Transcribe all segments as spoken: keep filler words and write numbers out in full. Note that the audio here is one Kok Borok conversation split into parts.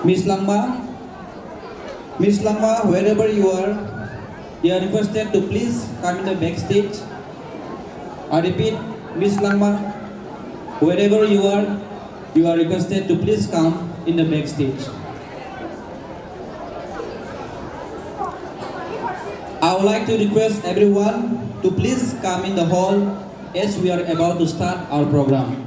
Miss Langma, Miss Langma, wherever you are, you are requested to please come in the backstage. I repeat, Miss Langma, wherever you are, you are requested to please come in the backstage. I would like to request everyone to please come in the hall as we are about to start our program.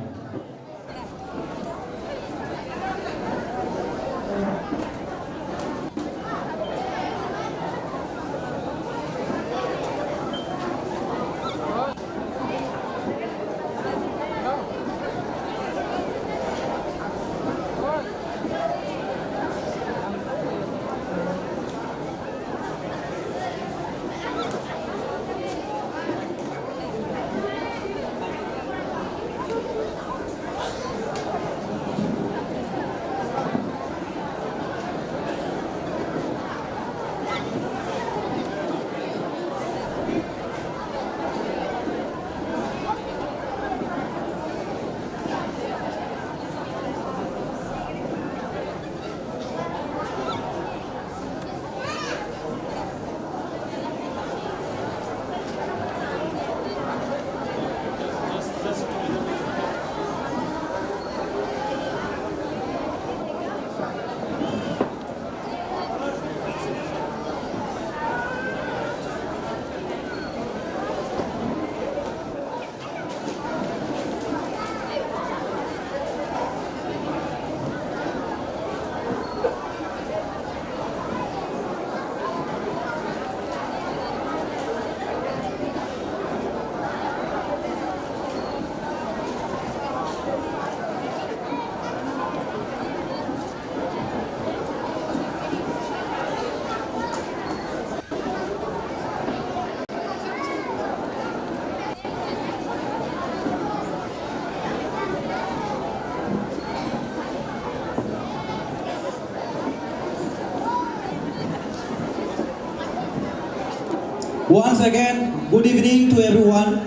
Once again, good evening to everyone,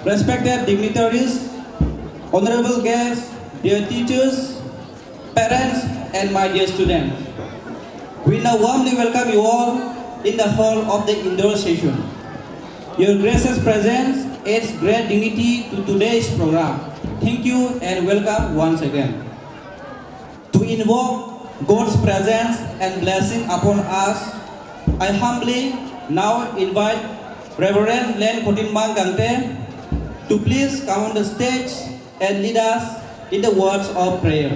respected dignitaries, honorable guests, dear teachers, parents, and my dear students. We now warmly welcome you all in the hall of the indoor session. Your gracious presence adds great dignity to today's program. Thank you and welcome once again. To invoke God's presence and blessing upon us, I humbly now invite Reverend Len Khotinmang Gangte to please come on the stage and lead us in the words of prayer.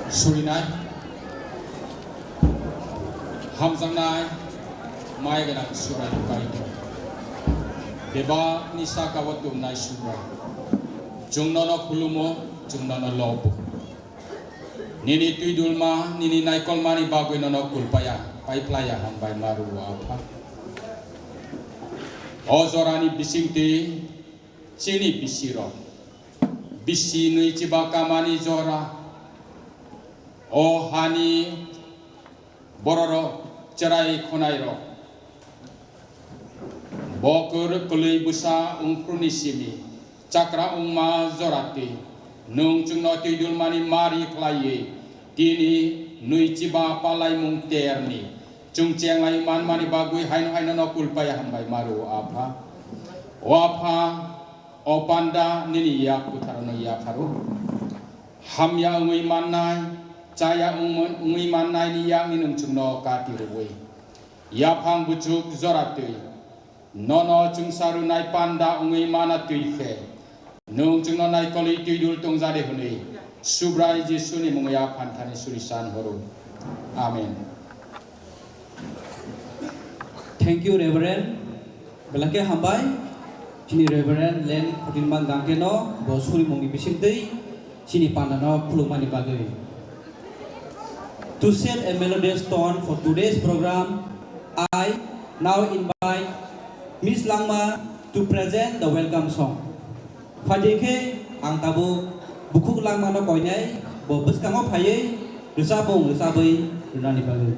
Surinai. Hamjaknai mai gwnang Subrai Bubagrani. Bebakni saka o tongnai Subrai. Chwng nono khulumo, chwng nono lobo. Nini twidulma, nini naikolmani bagwi nono kulpaya, paiphlaiya hambai ma rwo Apha. O jorani bisingtwi chini bisirok, bisi nwi chiba kamani jora, o hani bororok, chwrai khwnairok, bo kwrwi kwlwi bwsa wngphuruni simi chakra wngma jora twi, nwng chwngno twidulmani mari khlaiwi tini nwi chiba palaimung terni chwng chenglai manmani bagwi haino haino no kulpaya hambai ma rwo Apha. O Apha, o panda nini yak kwtharono yapharo. Hamya wngwi mannai, chaya wngwi mannaini yakni nwng chwngno kati rwui, yaphang buchuk jora twi, nono chwngsa rwnai panda wngwi mana twi khe, nwng chwngno naikolwi twidul tongja de hwnwi Subrai Jisuni mungwi a phanthani suri san horo. Amen. Thank you, Reverend. Belai khe hambai, chini Reverend Len Khotinmang Gangte no bo surimungni bisingtwi chini panda no khulukmani bagwi. To set a melodious tone for today's program, I now invite Miss Langma to present the welcome song. Phaidi khe ang tabuk bukhuk Langma no koinai, bo bwskango phaiwi rwchapmung rwchabwi rwnani bagwi.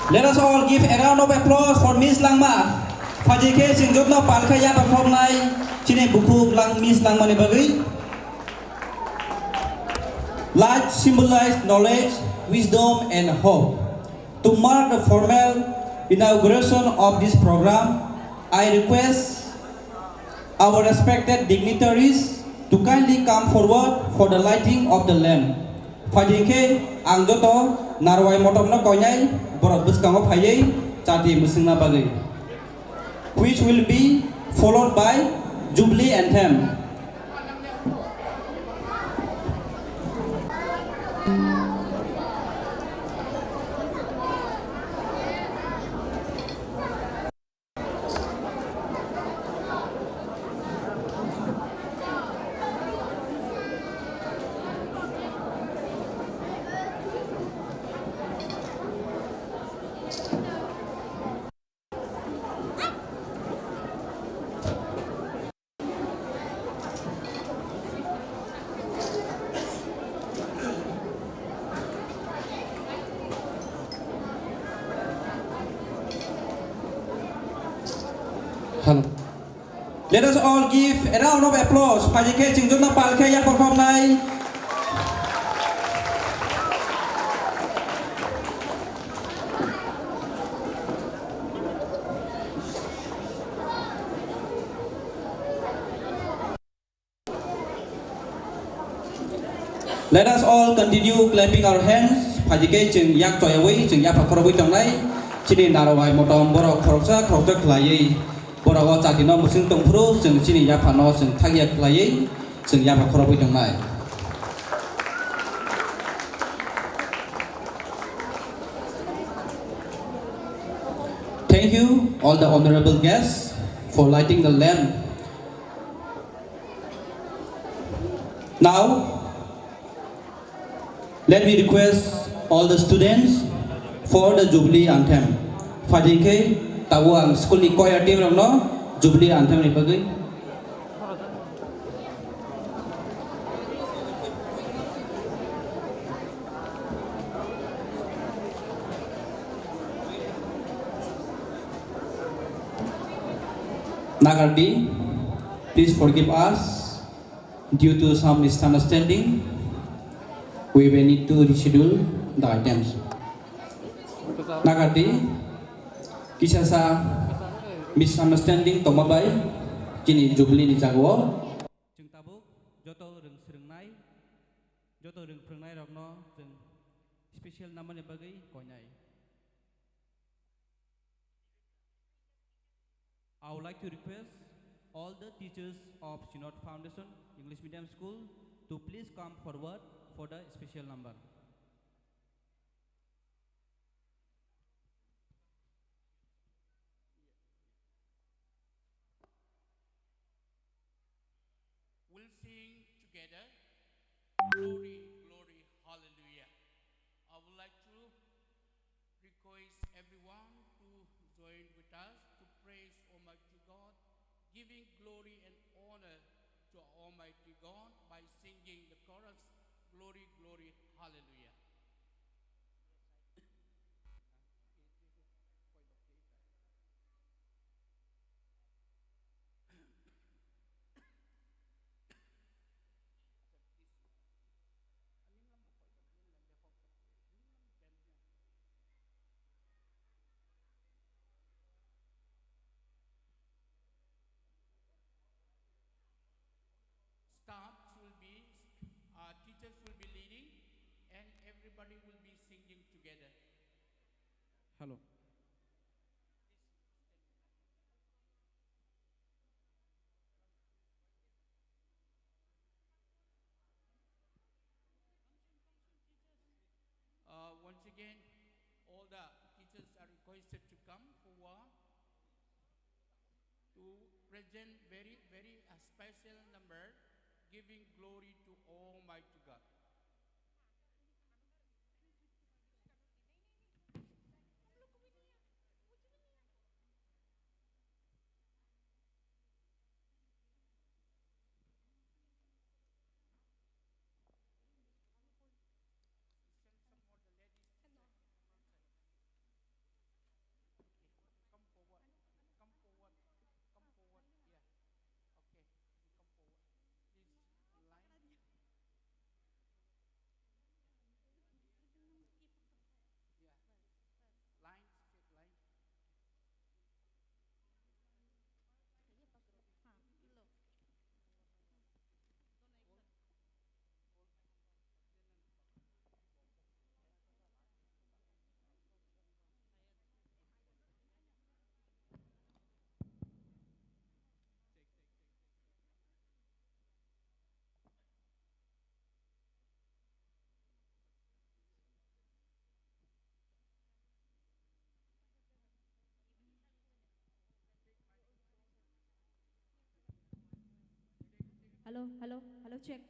Let us all give a round of applause for Miss Langma. Phaidi khe chwng jotono pal khe yaphar khoroknai chini bukhuk lang Miss Langmani bagwi. Light symbolize knowledge, wisdom and hope. To mark the formal inauguration of this program, I request our respected dignitaries to kindly come forward for the lighting of the lamp. Phaidi khe ang joto Narwai Motomno koinai borok bwskango phaiwi chati mwswngna bagwi, which will be followed by Jubilee Anthem. Hello. Let us all give a round of applause. Phaidi khe chwng jotono pal khe yaphar khoroknai. Let us all continue clapping our hands. Phaidi khe chwng yak choyawi, chwng yaphar khorokwi tongnai. Chini Narwai Motom borok khoroksa khoroksa khlaiwi, borok o chati no mwswng tongphuru, chwng chini yaphar no chwng thakya khlaiwi, chwng yaphar khorokwi tongnai. Thank you, all the honorable guests, for lighting the lamp. Now, let me request all the students for the Jubilee Anthem. Phaidi khe tabuk ang school ni choir team rokno Jubilee Anthem ni bagwi. Nagardi, please forgive us due to some misunderstanding. We will need to reschedule the items. Nagardi, kisa sa misunderstanding tongma bai chini Jubilee ni jagao. Chwng tabuk joto rwng swrwngnai, joto rwng phwrwngnairokno chwng special nambani bagwi koinai. I would like to request all the teachers of Synod Foundation English Medium School to please come forward for the special number. We'll sing together. Glory, glory, hallelujah. I would like to request everyone to join with us to praise Almighty God, giving glory and honor to Almighty God by singing the chorus, Glory, glory, hallelujah. Staffs will be, uh, teachers will be leading, and everybody will be singing together. Hello. Uh, once again, all the teachers are requested to come forward to present very, very, uh, special number, giving glory to Almighty God. Hello, hello, hello, check.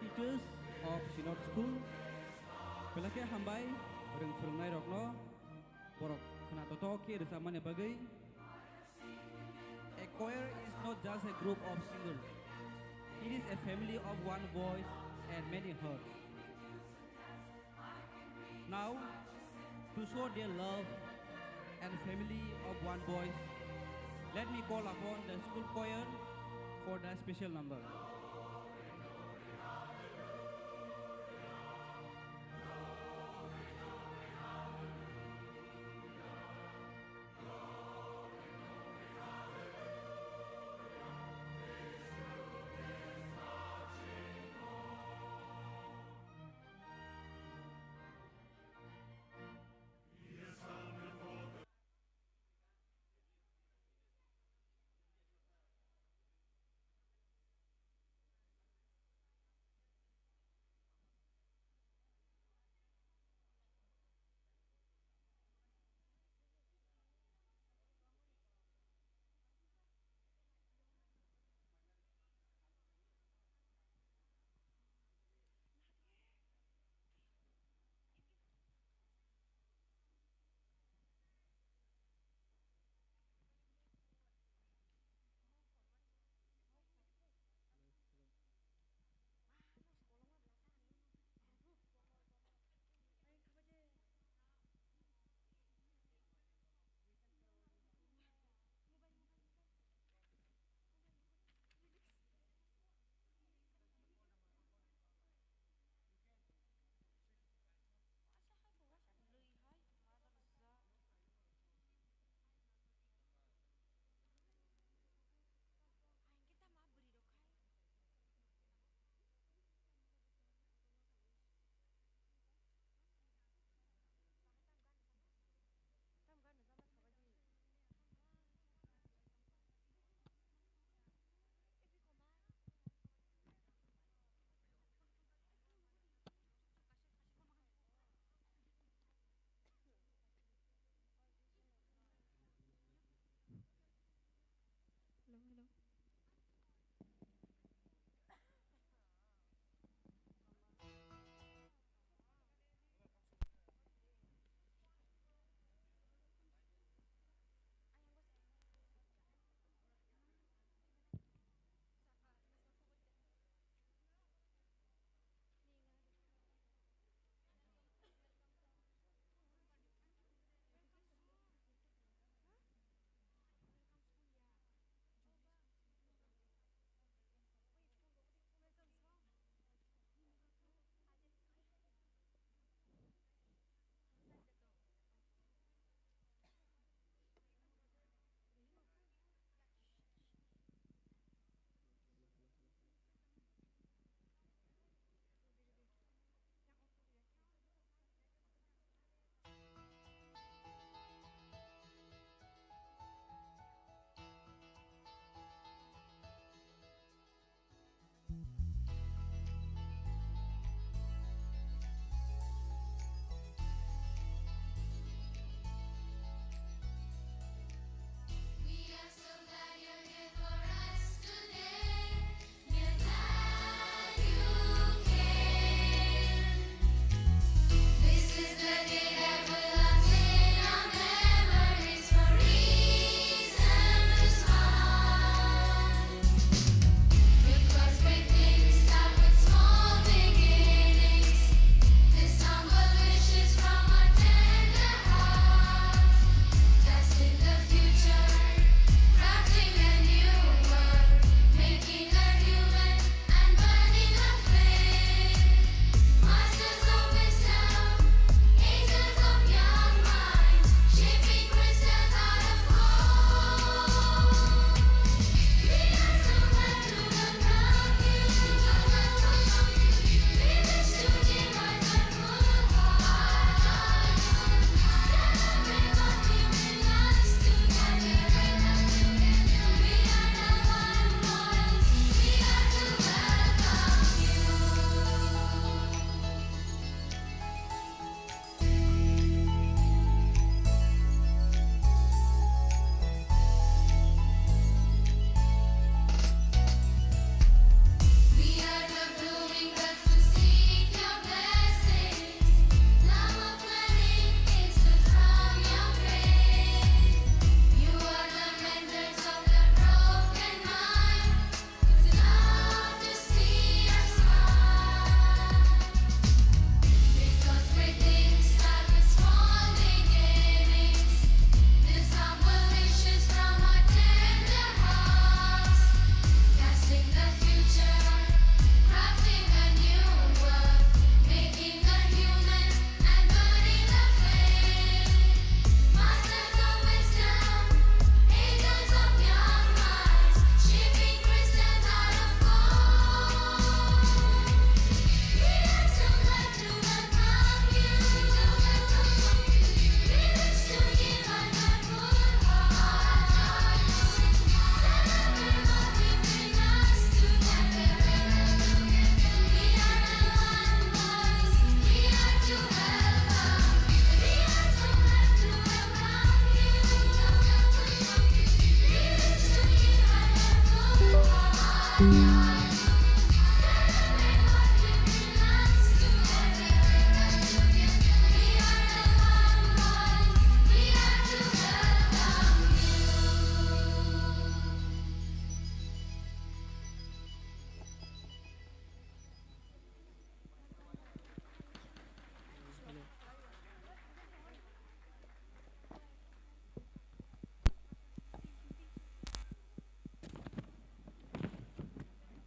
Teachers of Synod School, belai khe hambai rwng phwrwngnairokno borok khwna totok khe rwchapmani bagwi. A choir is not just a group of singers. It is a family of one voice and many hearts. Now, to show their love and family of one voice, let me call upon the school choir for the special number.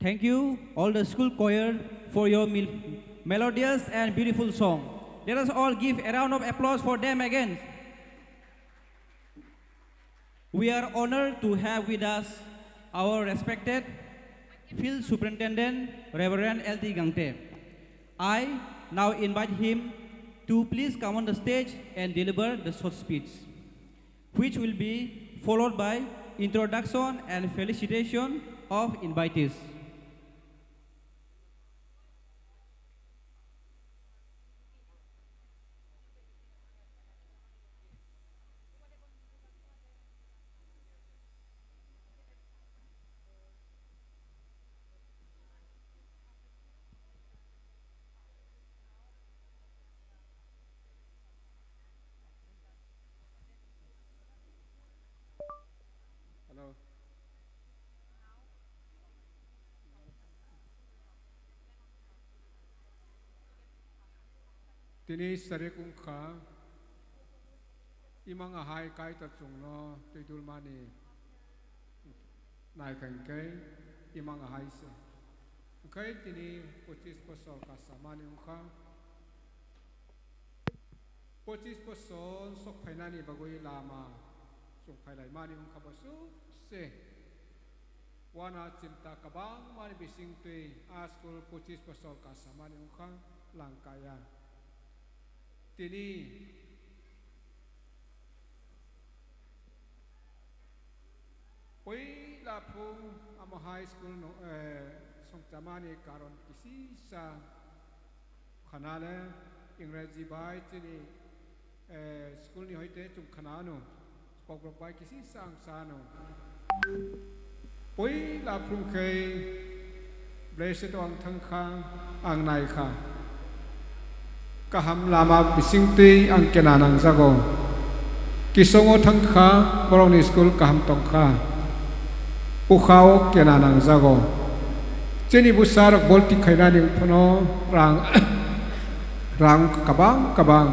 Thank you, all the school choir, for your mel- melodious and beautiful song. Let us all give a round of applause for them again. We are honored to have with us our respected Field Superintendent, Reverend L T Gangte. I now invite him to please come on the stage and deliver the short speech, which will be followed by introduction and felicitation of invitees. Hello. Tini sarik wngkha, imang ahai Kaitor chwngno twi dulmani naikha hwnkhe imang ahai se. Hwnkhe tini pochis bosor kasamani wngkha. Pochis bosor sok phainani bagwi lama chwng phailaimani wngkha bo chukse. Wana chinta kwbangmani bisingtwi a school pochis bosor kasamani wngkha langkaya. Tini puila phung amo high school no, eh, songchamani karon kisisa khanale Ingreji bai chini, eh, school ni hoite chwng khana ano. Kokborok bai kisisa ang sa ano. Puila phung khe blessed o ang thang kha, ang nai kha. Kaham lama bisingtwi ang kena nangjago. Kisongo thang kha, borokni school kaham tong kha. Pukhao kena nangjago. Chini bwsarok bolti khainani phano rang, rang kabang kabang.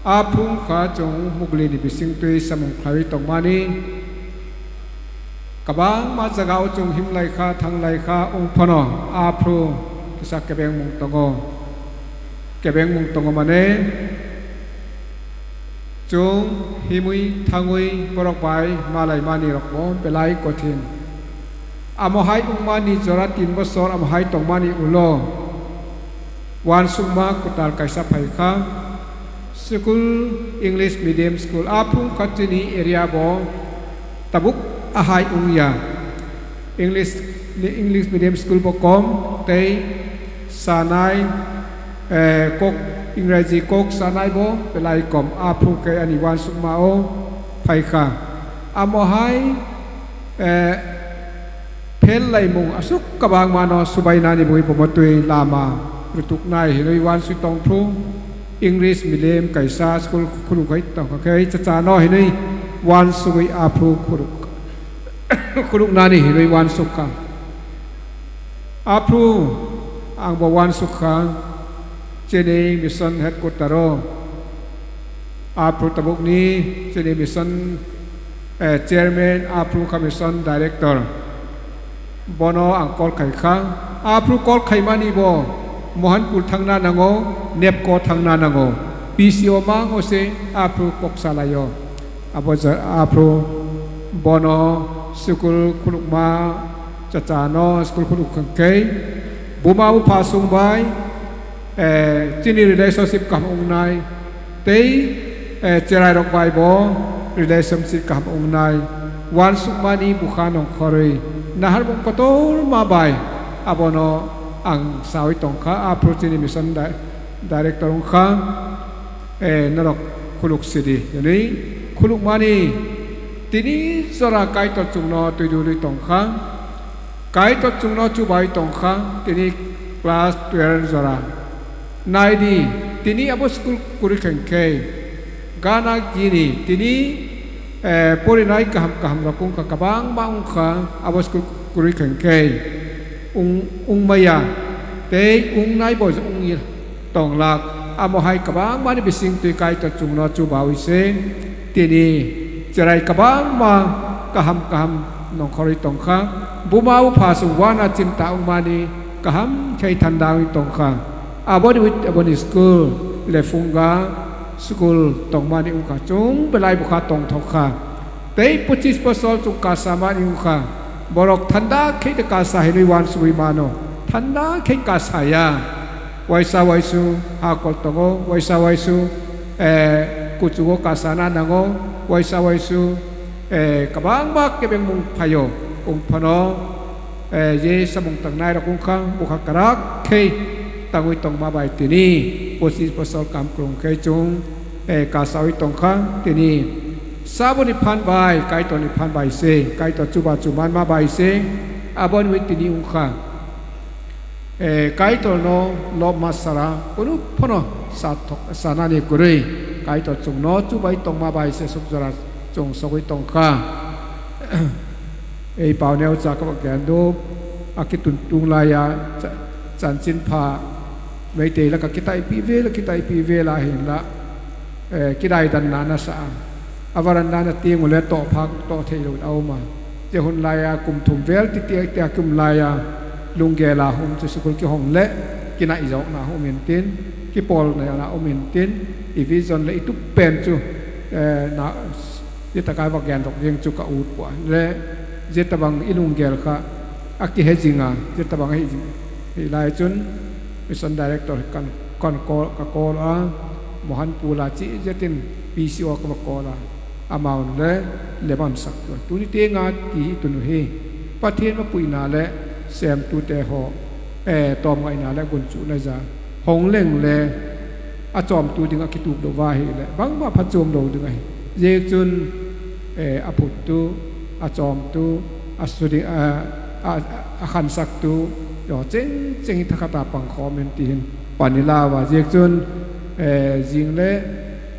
A phung kha chwng muglini bisingtwi samung khlaiwi tongmani. Kwbangma jagao chwng himlai kha, thanglai kha, wng phano aphuru kisa kebengmung tongo. Kebengmung tongo mane, chwng himwi thangwi borok bai malaimani rokbo belai kothin. Amo hai wngmani jora tin bosor amo hai tongmani ulo uansukma kwtal kaisa phai kha. School, English medium school, a phung kha chini area bo tabuk ahai wngya. English, English medium school bo kom tei sanai, eh, kok, Ingraji kok sanai bo belai kom. A phung khe ani uansukma o phai kha. Amo hai, eh, Pherlaimung aswk kwbangmano subainani bagwi bo mwtwi lama rwtuknai hinwi uansuk tongphru, English medium kaisa school khuluk hai tongkha khe chachano hinwi uansugwi aphru khuluk-, khuluknani hinwi uansuk kha. Aphru angbo uansuk kha, chini mission headquarter o. Aphru tabukni chini mission, eh, chairman, aphru kha mission director. Bono ang call khai kha. Aphru call khaimani bo Mohanpur thangna nango, nepco thangna nango. P C o mango se aphru kok salaio. Abo ja-, aphru bono school khulukma chachano school khuluk khe buma bupha sung bai, eh, chini relationship kaham wngnai, tei, eh, cherai rok bai bo relationship kaham wngnai, uansukmani bwkha nongkhorwi nahar bung kotorma bai abono ang sawi tongkha, aphuru chini mission di-, director wngkha, eh, norok khuluk sidi, hwnwi khulukmani tini jora Kaitor chwngno twi dulwi tongkha. Kaitor chwngno chubai tongkha tini class twelve jora. Naidi, tini abo school kwrwi khankhe, gana gini tini, eh, porinai kaham kaham rok wngkha, kwbangma wngkha abo school kwrwi khankhe, wng-, wngmaya tei wngnai bo wngya. Tonglak. Amo hai kwbangmani bisingtwi Kaitor chwngno chubawi se tini cherai kwbangma kaham kaham nongkhorwi tongkha. Buma bupha chwng uana chinta wngmani kaham khe thanda wngwi tongkha. Aboni wit-, aboni school lephunga, school tongmani wngkha, chwng belai bwkha tongthok kha. Tei pochis bosor chwng kasamani wngkha. Borok thanda khe de kasa hinwi uansugwi mano. Thanda khe kasaya. Waisa waisu hakol tongo, waisa waisu, eh, kuchugo kasana nango, waisa waisu, eh, kwbangma kebengmung phaio. Wng phano, eh, je samung tangnai rok wngkha, bwkha kwrak khe tangwi tongma bai tini pochis bosor kam kwrwng khe chwng, eh, kasawi tongkha. Tini saboni phan bai, Kaitorni phan bai se, Kaitor chubachu manma bai se, aboni wi tini wngkha. Eh, Kaitorno lobma sara kunu phano sathok-, sanani kwrwi Kaitor chwngno chubai tongma bai se suk jora chwng sogwi tongkha. Ei pauneo chakma gendu, akhe tun tunglaiya, cha-, chanchin pha, meitei laka kitai pi vela, kitai pi vela hinla, eh, kirai dan nana sa. Abaran nana tiang ule to phak to thei lo auma. Je hun laya kum thum vel ti tiak tiak kum laya lunggela hum che sukul ki hong le kina ijok na hum in tin ki pol na na um in tin i vision le i tup pen chu, eh, na je ta kai bak gen rok jeng chu ka ut kwa le je ta bang i lunggel kha a ki he jinga je ta bang he jing i lai chun mission director kan kan call ka call a Mohan Pula chi je tin P C O ka ba call a. Amount le leban sak tu. Tuni te nga ti tunu hi. Pathian ma puina le sem tu te ho. Eh, tom ngai na le gun chu na ja. Hong leng le a chom tu ding a ki tu do wa hi le. Bang ma pha chom do ding ai. Je chun, eh, a phut tu, a chom tu, a su ding, a, a, a khan sak tu. Yo cheng cheng thakata pang khom en ti hin. Pani la wa je chun, eh, jing le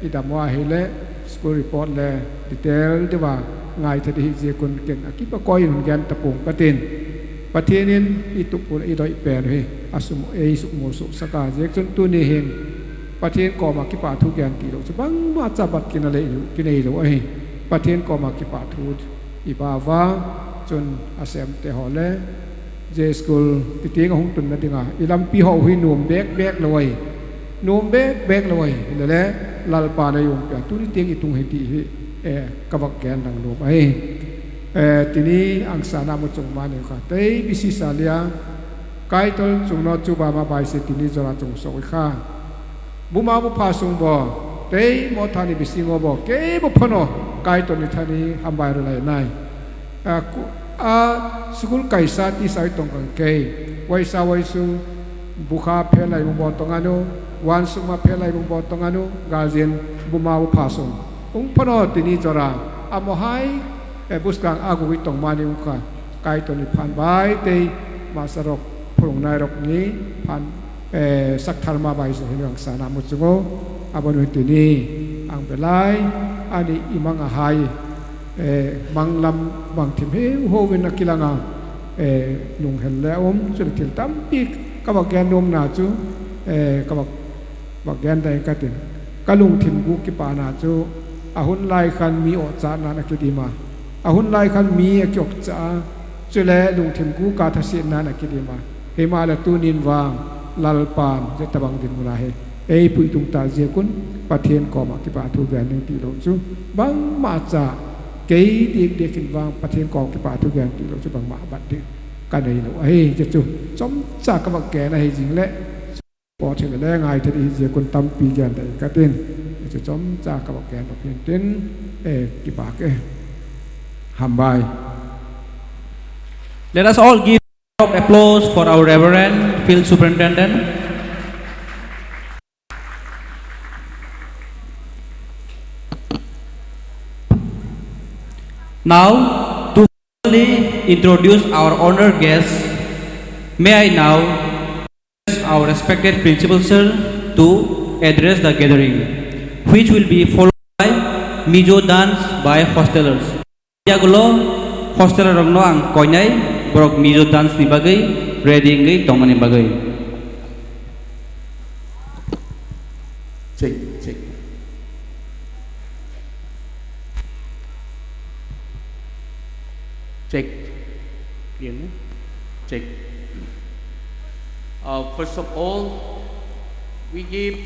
i dam wa hi le. School report le detail dewa ngai thadi hi je kun ken akipa koi hun gen tapung patin. Pathianin i tupu i doi pen hi asum ei suk mur suk saka je chun tuni hin Pathian koma kipa thu gen ti lo chu bang ma chabat kina le yu kinai lo ahi. Pathian koma kipa thu i ba wa chun asem te ho le. Je school titi nga hung tun na dinga ilam pi ho hui num bek bek lo ai. Num bek bek lo ai. Lele lal pa na yung pya tuni ting itung hi ti hi, eh, kabak gen dang num ai. Eh, tini ang sana mo chung mani kha. Tei bisi salia Kaitor chungno chuba ma bai se tini jora chung sogwi kha. Buma bupha sung bo tei mo thani bisingo bo kebo phano Kaitor ni thani hambai rwlai nai. A, ku-, a, sukul kaisa tisai tongkha khe, waisa waisu bukha phelai bo tongano, wansukma phelai bo tongano, guardian buma bo phasung. Wng phano tini jora, amo hai, eh, buskang agugwi tongmani wngkha, Kaitorni phan bai tei masarok phwrwngnairokni phan, eh, saktharma bai se hwnwi ang sana muchungo. Aboni tini ang belai ani imang ahai, eh, manglam bangthim he ho wina kilanga, eh, lung hel le um chuli thil tampi kabak gen um na chu, eh, kabak bak gen dai katin kalung thim gu kipana chu ahun lai khan mi o cha na na kidima ahun lai khan mi a kyok cha chule lung thim gu ka tha si na na kidima hima le tunin wang lal pan je tabang din mula he. Ei pui tung ta je kun Pathian koma kipa thu gen ning ti lo chu bang ma cha kei dik dik in wang Pathian koma kipa thu gen ti lo chu bang ma bat dik ka nei lo. Ei je chu chom cha ka bak gen a hei jing le po thil le ngai thil hi je kun tampi gen dai ka tin. Ei chu chom cha ka bak gen bak hin tin, eh, kipa ke hambai. Let us all give of applause for our Reverend Field Superintendent. Now, to formally introduce our honored guest, may I now request our respected principal sir to address the gathering, which will be followed by Mizo dance by hostelers. Yagulo hostel rokno ang koinai borok Mizo dance ni bagwi ready wngwi tongmani bagwi. Check, check. Check. Clear, no? Check. Uh, first of all, we give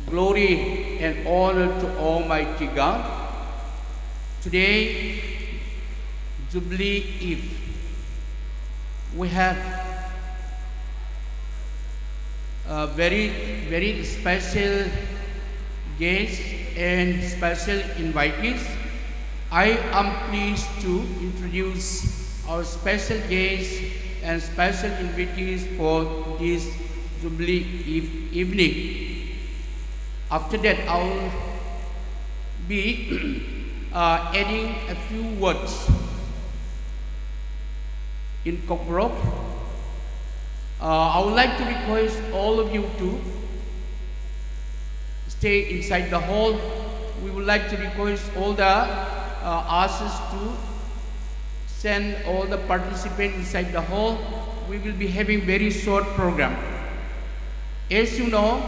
glory and honor to Almighty God. Today, Jubilee Eve, we have a very, very special guests and special invitees. I am pleased to introduce our special guests and special invitees for this Jubilee eve-, evening. After that, I will be uh, adding a few words in Kokborok. Uh, I would like to request all of you to stay inside the hall. We would like to request all the uh, ushers to send all the participants inside the hall. We will be having very short program. As you know,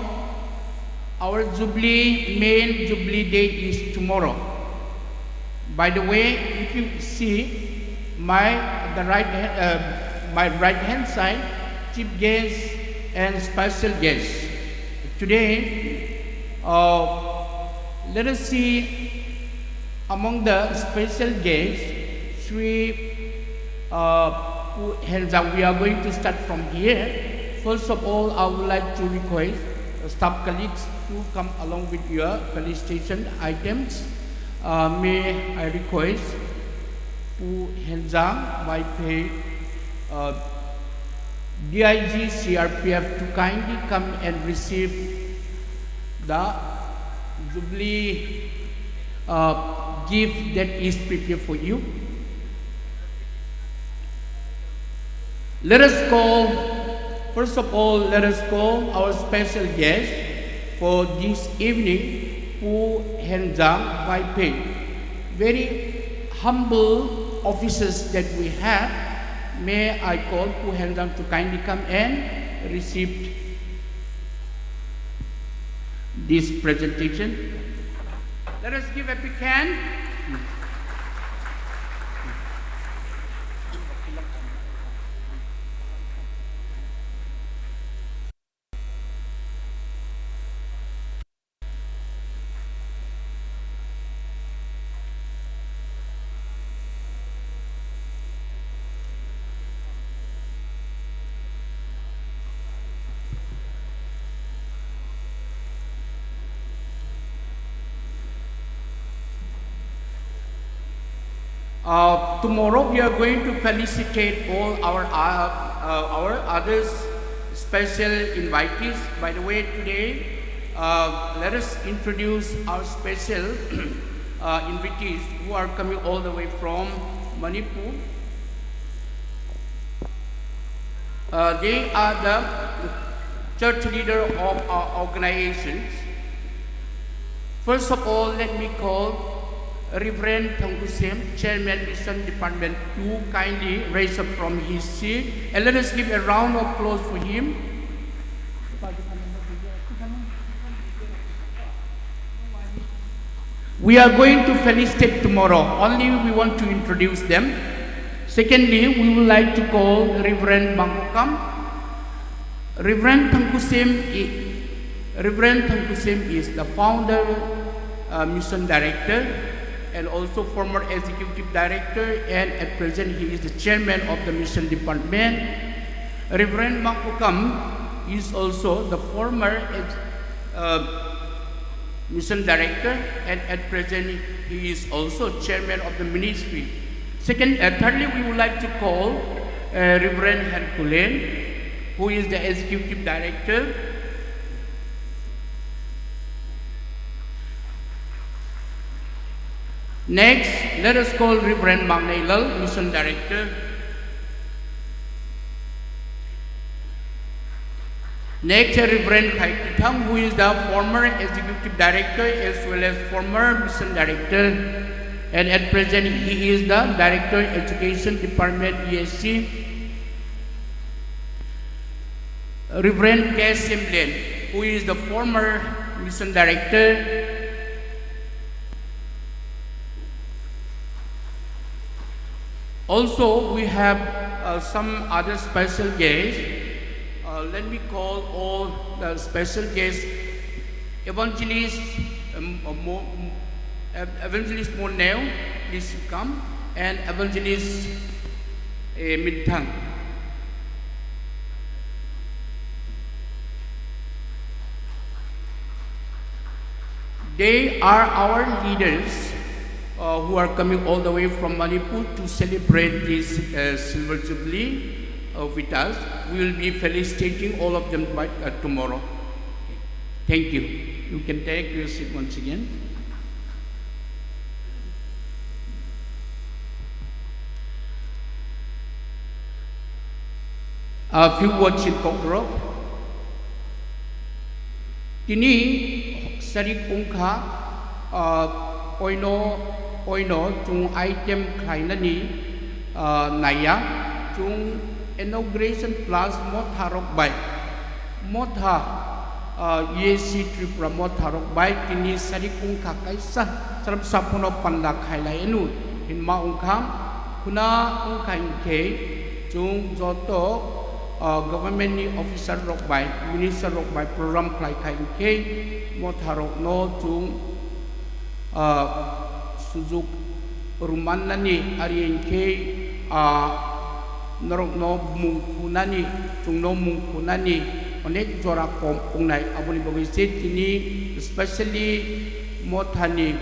our Jubilee, main Jubilee day is tomorrow. By the way, if you see my, the right ha-, uh, my right hand side, chief guest and special guest. Today, uh, let us see among the special guests, Sri, uh, Pu Henjang. We are going to start from here. First of all, I would like to request, uh, staff colleagues to come along with your felicitation items. Uh, may I request Pu Henjang, Vaiphei, uh, D I G C R P F to kindly come and receive the Jubilee, uh, gift that is prepared for you. Let us call, first of all, let us call our special guest for this evening, Pu Henjang Vaiphei. Very humble officers that we have. May I call Pu Henjang to kindly come and receive this presentation. Let us give a big hand. Uh, tomorrow we are going to felicitate all our, uh, uh, our others special invitees. By the way, today, uh, let us introduce our special, uh, invitees who are coming all the way from Manipur. Uh, they are the church leader of our organizations. First of all, let me call Reverend Thangkusem, Chairman, Mission Department two, kindly rise up from his seat, and let us give a round of applause for him. We are going to felicitate tomorrow. Only we want to introduce them. Secondly, we would like to call Reverend Mangkokam. Reverend Thangkusem i-, Reverend Thangkusem is the founder, uh, mission director, and also former executive director, and at present he is the chairman of the mission department. Reverend Mangkokam is also the former ex-, uh, mission director, and at present he is also chairman of the ministry. Second, uh, thirdly, we would like to call, uh, Reverend Henkulen, who is the executive director. Next, let us call Reverend Magnailal, mission director. Next, Reverend Khai Kithang, who is the former executive director as well as former mission director, and at present he is the director, education department, E S C. Reverend K Simlen, who is the former mission director. Also, we have uh, some other special guests. Uh, let me call all the special guests. Evangelist, um, uh, Mo, Ev- Evangelist Moneo, please come, and Evangelist uh, Minthang. They are our leaders uh, who are coming all the way from Manipur to celebrate this uh, Silver Jubilee uh, with us. We will be felicitating all of them by, uh, tomorrow. Thank you. You can take your seat once again. A few words in Kokborok. Tini sarik wngkha, ah, oino, oino chwng item khlainani, ah, naiya, chwng inauguration plus motharok bai, motha, ah, E A C Tripura motharok bai tini sarik wngkha kaisa srapsa phano panda khailai anu hinma wngkha, khuna wngkha hinkhe chwng joto, ah, government ni officer rok bai, minister rok bai program khlai kha hinkhe motharokno chwng, ah, sujuk rwmannani, ari hinkhe, ah, norokno mung khunani, chwngno mung khunani onek jora kom wngnai. Aboni bagwi se tini specially mothani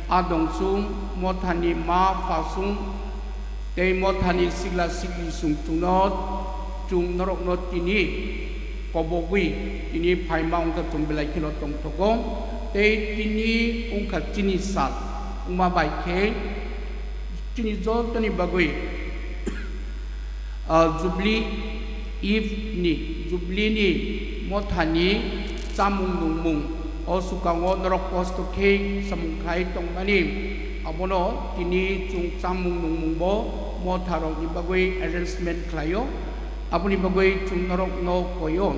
adong chwng, mothani ma pha chwng, tei mothani sigla sigli chwng chwngno, chwng norokno tini kobogwi tini phaima wngkha chwng belai kheno tongthogo. Tei tini wngkha chini sal, wngma bai khe chini jotoni bagwi, ah, Jubilee Eve ni, Jubilee ni mothani chamung nungmung, o swkango norok kosto khe samung khai tongmani, abono tini chwng chamung nungmungbo motharokni bagwi arrangement khlaio. Aboni bagwi chwng norokno koio,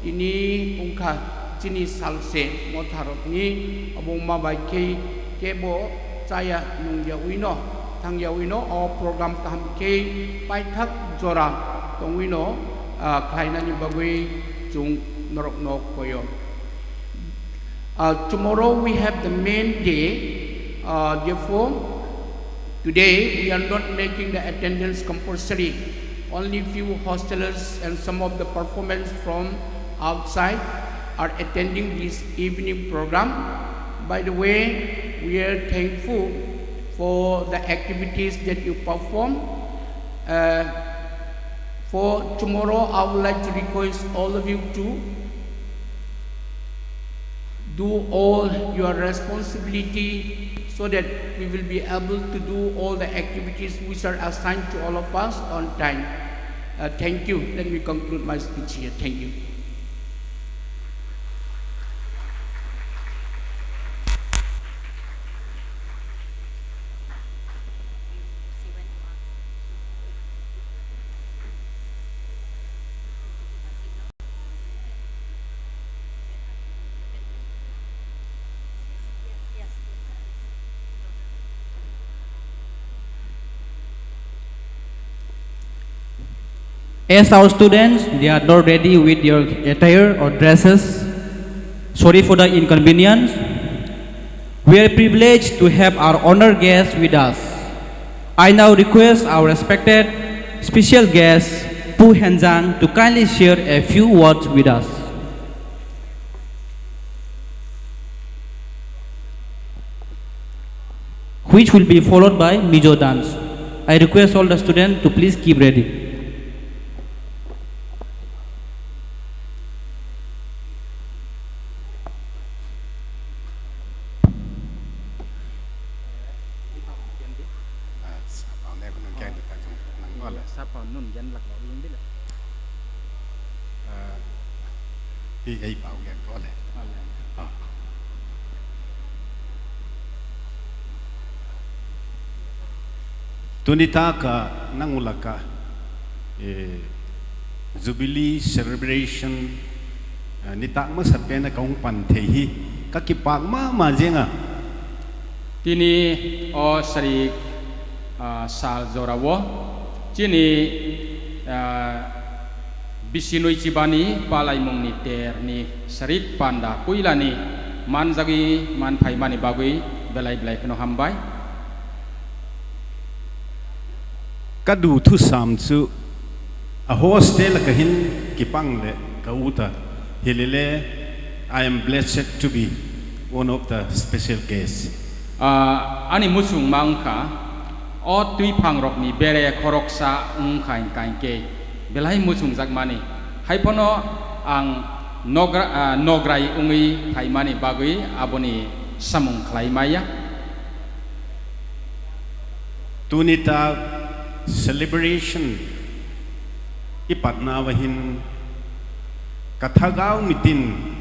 tini wngkha chini salse motharokni, obo wngma bai khe kebo chaya nungyawi no, thangyawi no o program kaham khe paithak jora tongwi no, ah, khlainani bagwi chwng norokno koio. Uh, tomorrow we have the main day. Uh, therefore, today we are not making the attendance compulsory. Only few hostelers and some of the performers from outside are attending this evening program. By the way, we are thankful for the activities that you perform. Uh, for tomorrow, I would like to request all of you to do all your responsibility so that we will be able to do all the activities which are assigned to all of us on time. Uh, thank you. Let me conclude my speech here. Thank you. As our students, they are not ready with their attire or dresses. Sorry for the inconvenience. We are privileged to have our honored guests with us. I now request our respected special guest, Pu Henjang, to kindly share a few words with us, which will be followed by Mizo dance. I request all the students to please keep ready. Sapa nun gen lak lo yung dile. Ah, i ei pau gen ko le. Ah. Tuni ta ka nang ulaka, eh, Jubilee celebration, eh, ni takma sapena kaung panthei hi ka kipak ma ma jenga. Tini o sari Ah, sal jorao chini, ah, bisinwi chibani palaimungni terni sarik panda puilani manjagwi manphaimani bagwi belai belai kheno hambai. Kadu thusam chu a hostel kahin kipang le ka uta hilele, I am blessed to be one of the special guests. Ah, ani muchung ma wngkha, o twiphang rokni bere khoroksa wngkha hwnkhe belai muchungjakmani. Haiphano ang nogra-, ah, nograi wngwi phaimani bagwi aboni samung khlai maya. Tunita celebration ipatna wahin kathagau mitin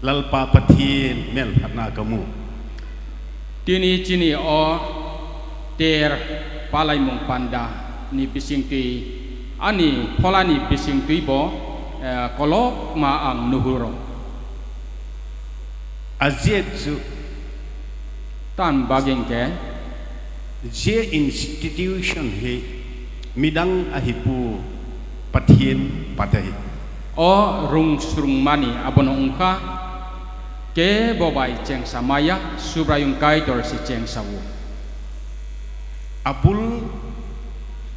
Lalpa Pathian mel phatna kamu. Tini chini o ter palaimung panda ni bisingtwi, ani pholani bisingtwi bo, eh, kolokma ang nuhuro. Ajet chu tan bageng ke je institution hi midang ahipu Pathian patahi. O rung srung mani abono wngkha, kebo bai chengsa maya, Subraiyung Kaitor se chengsa o. Abul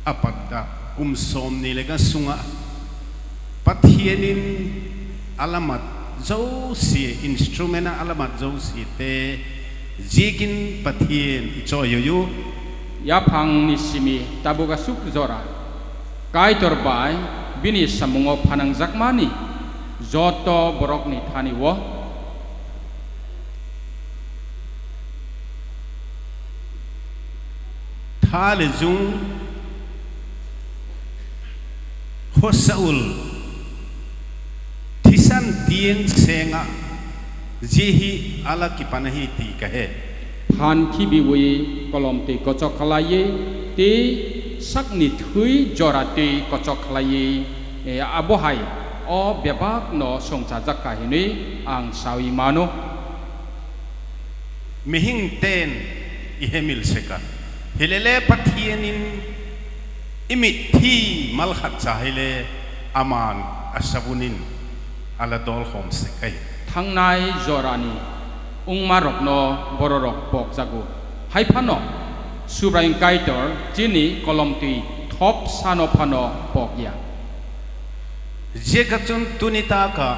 apatta kumsom ni lega sunga Pathianin alamat josi instrument alamat josi te jigin Pathian ichoyoyu. Yaphang ni simi tabuk asuk jora. Kaitor bai bini samungo phanangjakmani joto borokni thani o. Tha le jung khosaul thisan tieng senga jehi ala kipana hi ti kahe. Phan khibiwi kolom twi kochok khlaiwi tei sakni thwi jora twi kochok khlaiwi, eh, abohai o bebak no songchajak kha hinwi ang sawi mano. Mihing ten ihe mil seka. Hilele Pathianin imit thi malkhat sahile aman asabunin ala dol khom sekai. Thangnai jorani wngmarokno bororok pokjago. Hai phano Subraiyung Kaitor chini kolomtwi thop sano phano pokya. Jekha chun tuni ta kha,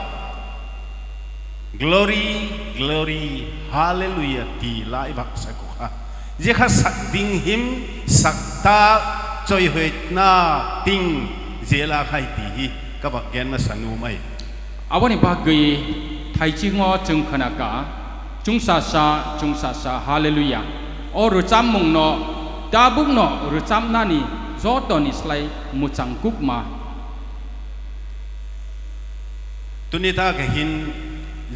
"Glory, glory, hallelujah," ti lai bak sa kukha. Jekha sak ding him, sak ta choi hoi na ting jela khai ti hi kabak gen ma sanu mai. Aboni bagwi thaichingno chwng khna kha, chwngsasa, chwngsasa, hallelujah. O rwchapmungno tabukno rwchapnani jotoni slai mwchang kukma. Tuni ta khe hin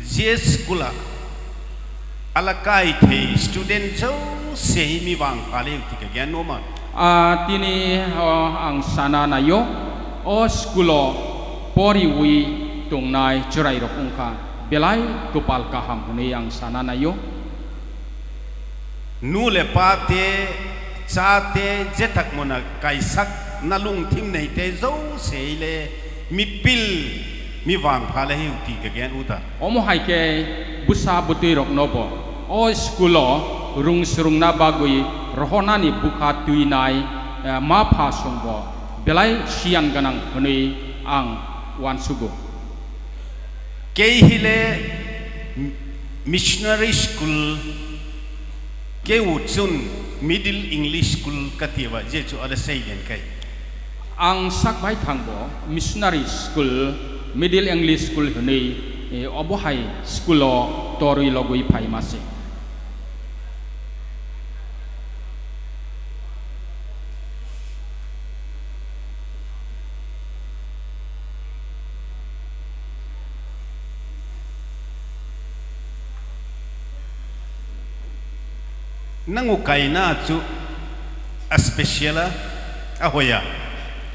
je school a ala kai thei student jo se hi mi bang pale uti khe gen no ma. A tini o ang sana nayo, o school o poriwi tongnai chwrairok wngkha belai kwpal kaham hwnwi ang sana nayo. Nu le pa te, cha te, jethak mona kaisak nalung thimnai te, jo sei le mipil mi wang pha le hi uti ke gen uta. Omo hai khe bwsa bwtwi rok no bo o school o rung swrwngna bagwi rohornani bwkha twinai, eh, ma pha song bo belai siyan gwnang hwnwi ang uansugo. Kei hile missionary school, kei uchun middle English school katiba je chu ada sei den kai. Ang sak bai thang bo missionary school, middle English school hwnwi, eh, obo hai school o torwi logwi phai ma se. Nango kaina chu a special a, ahoya,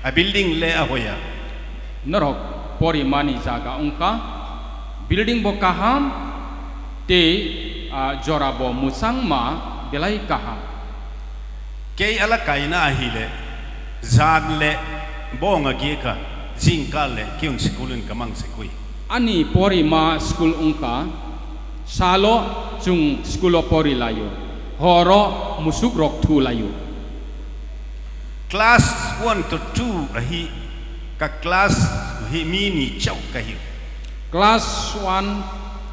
a building le ahoya. Norok porimani jaga wngkha, building bo kaham, tei, ah, jora bo mwchangma belai kaham. Kei ala kaina ahile, jan le, bong agi ka, jingkal le, kiun school in kamang sekui. Ani porima school wngkha, salo chwng school o pori laio, horo musuk rok thu laio. Class one to two ahi, ka class hi mi ni chau kahi. Class one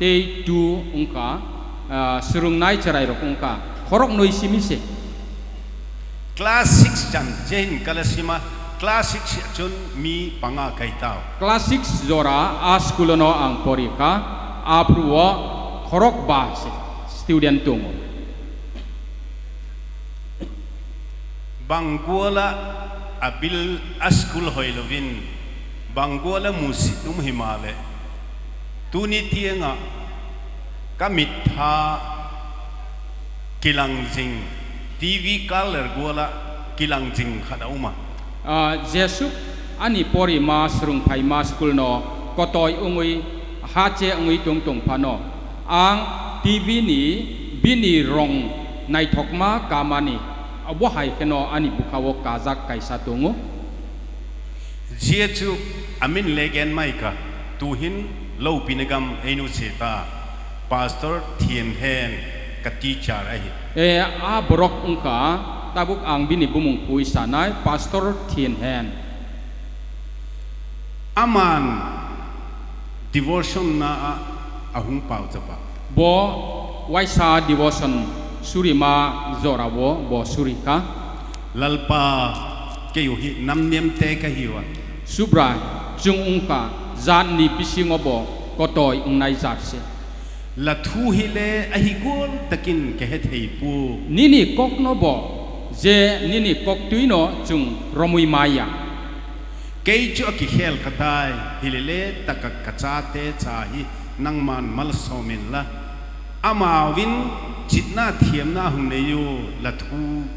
tei two wngkha, ah, swrwngnai chwrairok wngkha khoroknwi simi se. Class six chan jehin kala sima, class six chun mi panga kaitao. Class six jora a school no ang pori kha, aphuru o khorok ba se student tongo. Bangguala abil a school hoilovin, bangguala musi um himale. Tuni tienga kamitha kilangjing T V color guala kilangjing khada uma. Ah, jesuk ani porima swrwngphaima school no kotoi wngwi hache wngwi tong tong phano, ang T V ni bini rong naithokma kamani, abo hai kheno ani bwkhao kajak kaisa tongo. Jesu amin legen maika tuhin lo pinagam einu seta Pastor Thien Hen ka teacher ahi. E, a borok wngkha tabuk ang bini bumung pui sanai Pastor Thien Hen. Aman devotion na a ahung pau chapa. Bo waisa devotion surima jorao bo suri kha. Lalpa keyo hi namniam te ka hiwa. Subra chwng wngkha jatni bisingo bo kotoi wngnai jat se. Lathu hile ahigol takin kehe thei pu. Nini kokno bo je nini koktwino chwng romwi maya. Keichu aki khel khatai, hilele taka kacha te cha hi nangman mal somin la. Ama win chitna thiamna hung neyo lathu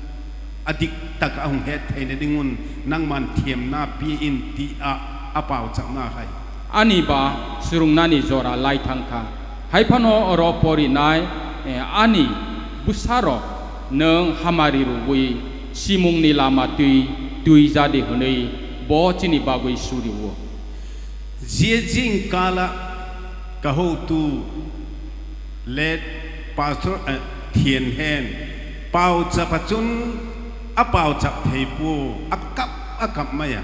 adik taka hung het theina dingun nangman thiamna pi in ti a apau chapna hai. Ani ba swrwngnani jora lai thang kha. Hai phano oro porinai, eh, ani bwsarok nwng hamari rwui simungni lama twi twi jadi hwnwi bo chini bagwi suri-o. Jia jing kala kahou tu let Pastor, eh, Thien Hen pau chapachun a pau chap thei pu akap akap maya.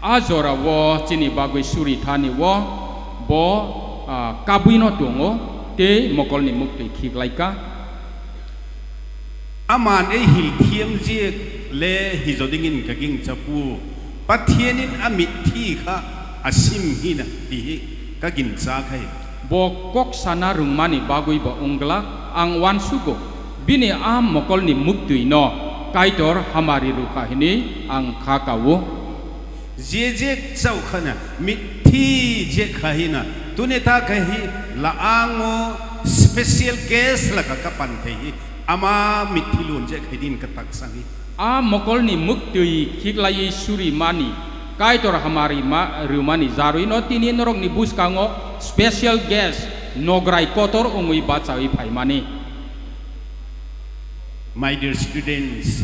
A jorao chini bagwi suri thani o bo, ah, kabwino tongo tei mokolni muktwi khiklaika. Aman ei hil thiam je le hijodingin kaging chapu. Pathianin a mithi kha asim hina hihi kagin cha khai. Bo kok sana rwngmani bagwi bo wngglak ang uansugo. Bini a mokolni muktwino Kaitor hamari rwkha hini ang kha kao. Jejek chau khana mithi je khahina tuni ta khahi la ango special guest la ka kapan thei hi ama mithi lun je khaidin ka taksang hi. A mokolni muktwi khiklaiwi suri mani Kaitor hamari ma rwmani jarwi no tini norokni bwskango special guest nograi kotor wngwi bachawi phaimani. My dear students,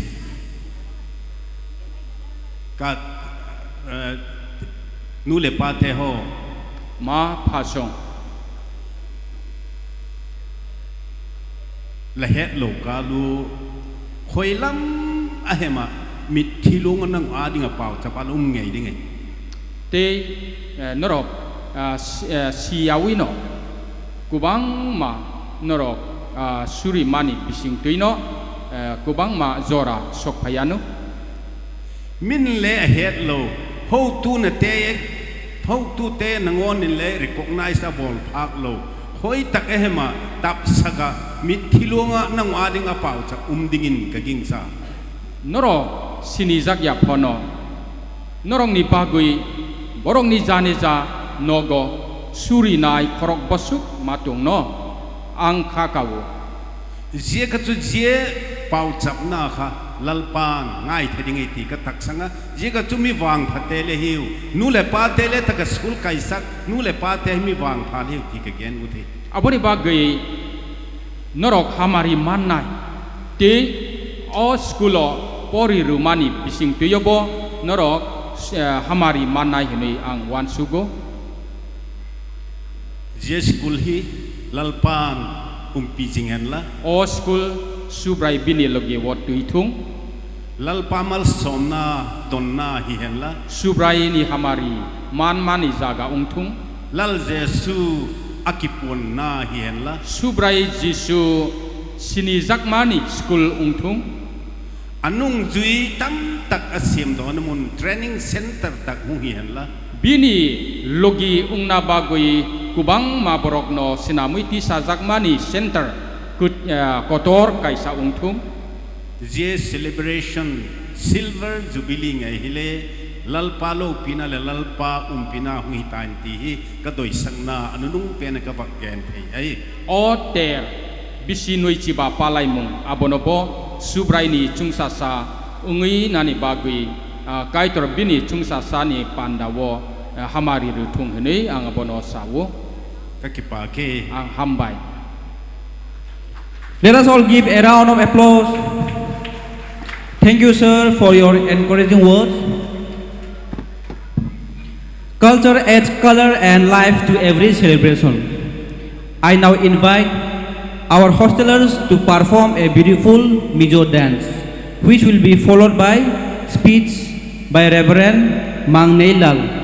kat, eh, nule pate ho. Ma phasong. Lahet lo kalu khoilam ahema mithi lungo nang adinga pau chapal um ngai dingai. Tei, eh, norok, ah, si-, eh, siyawi no kwbangma norok, ah, suri mani bising twi no, eh, kwbangma jora sok phaiya no. Min le ahet lo, ho tu na te, ho tu te nangon le recognize a bol phak lo. Hoi tak ehema tap saka mithi lunga nang ading a pau chak um dingin ka ging sa. Norok sinijak ya phono. Norokni bagwi borokni jani ja nogo surinai khorok bosuk ma tongno ang kha kao. Jeka chu je pau chapna kha lalpan ngai thading ti ka taksanga jeka chu mi wang pha tele hiu nule pa tele taka school kaisak nule pa te mi wang pha hiu ti ka gen uthi. Aboni bagwi norok hamari mannai tei o school o Pori rwmani bisingtwi-o bo norok, eh, hamari mannai hwnwi ang uansugo. Je school hi Lalpan umpi jing henla. O school Subrai bini logi o twi thung. Lalpa mal somna donna hi henla. Subrai ni hamari manmani jaga wngthung. Lal Jesu akiponna hi henla. Subrai Jisu sinijakmani school wngthung. Anung jui tam tak asim do hwnwi mun training center tak hung hi henla. Bini logi wngna bagwi kwbangma borokno sinamwi tisajakmani center kut-, eh, kotor kaisa wngthung. Je celebration silver jubilee ngai hile Lalpa lo pina le Lalpa umpina hung hi tan ti hi kadoi sakna anunung pena kabak gen thai ai. O ter bisi nui chiba palaimung abono bo Subraini chwngsasa wngwi nani bagwi, ah, Kaitor bini chwngsasani pandao, ah, hamari rwthung hwnwi ang abono sao. Kakipa khe. Ang hambai. Let us all give a round of applause. Thank you, sir, for your encouraging words. Culture adds color and life to every celebration. I now invite our hostelers to perform a beautiful Mizo dance, which will be followed by speech by Reverend Mang Neilal.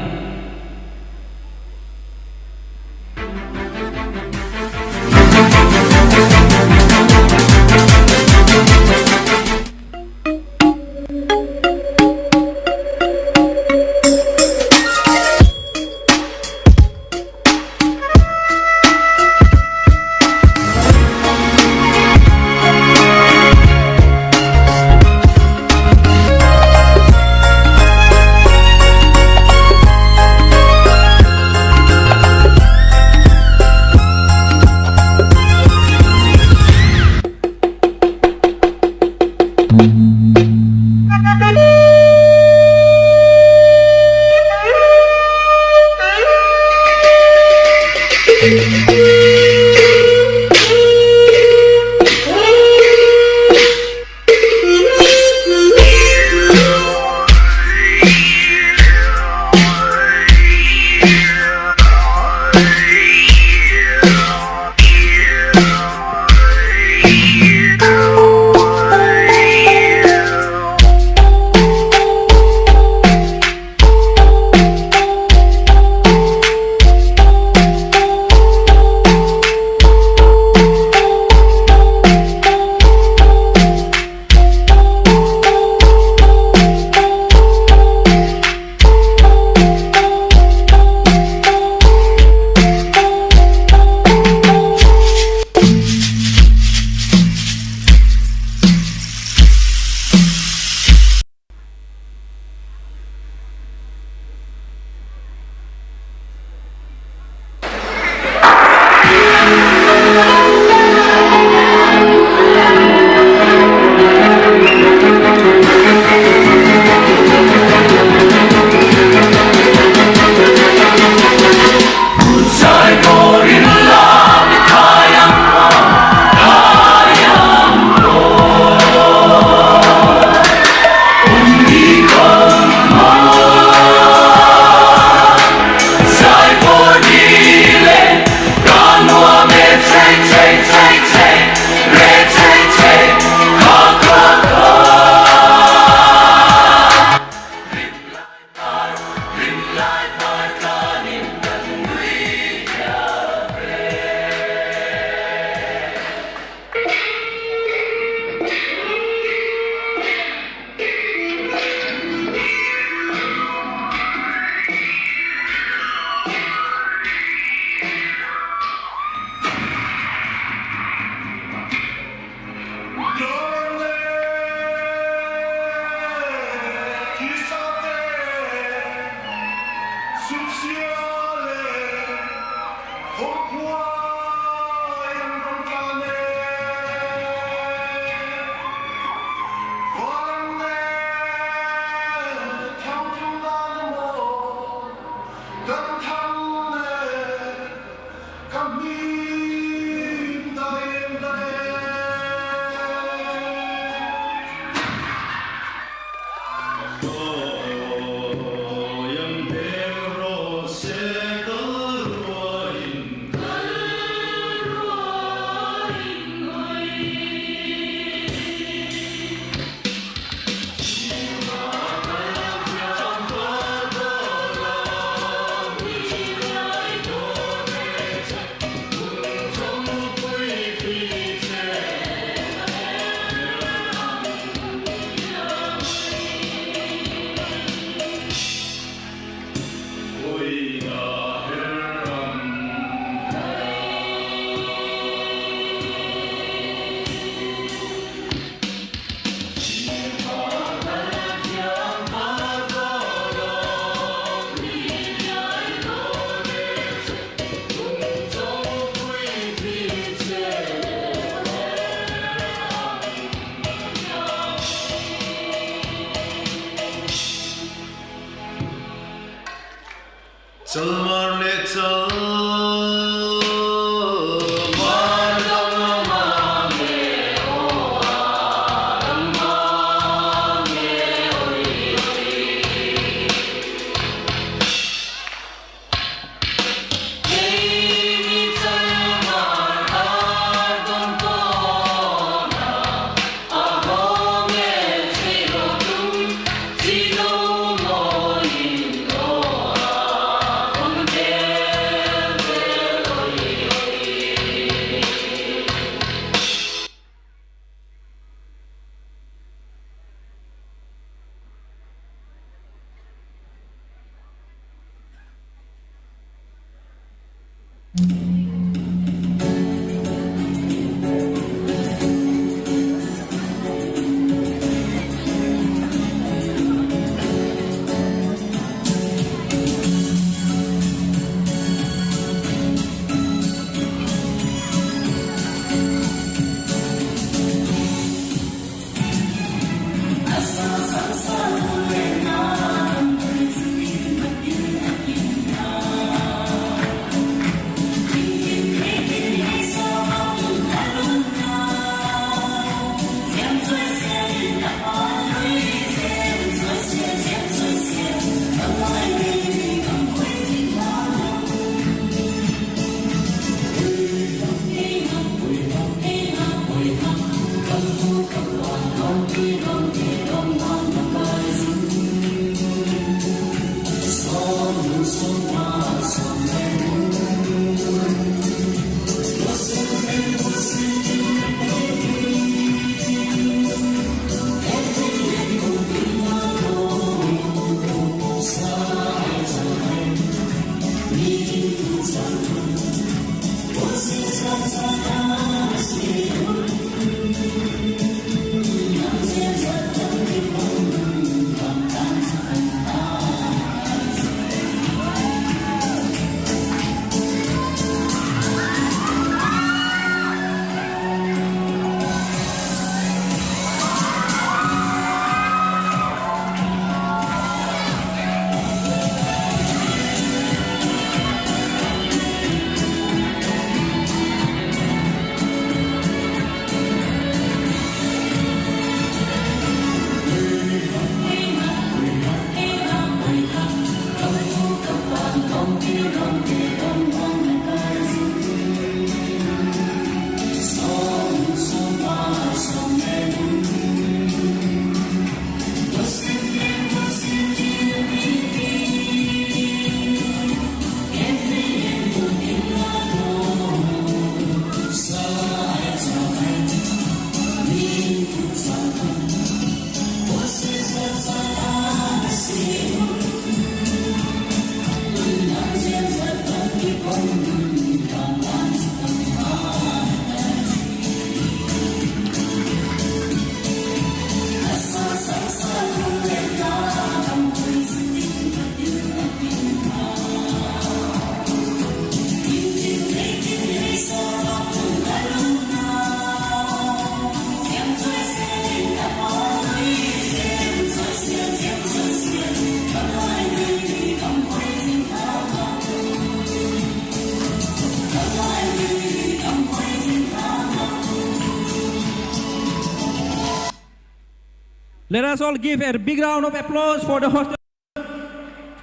Let us all give a big round of applause for the hostel.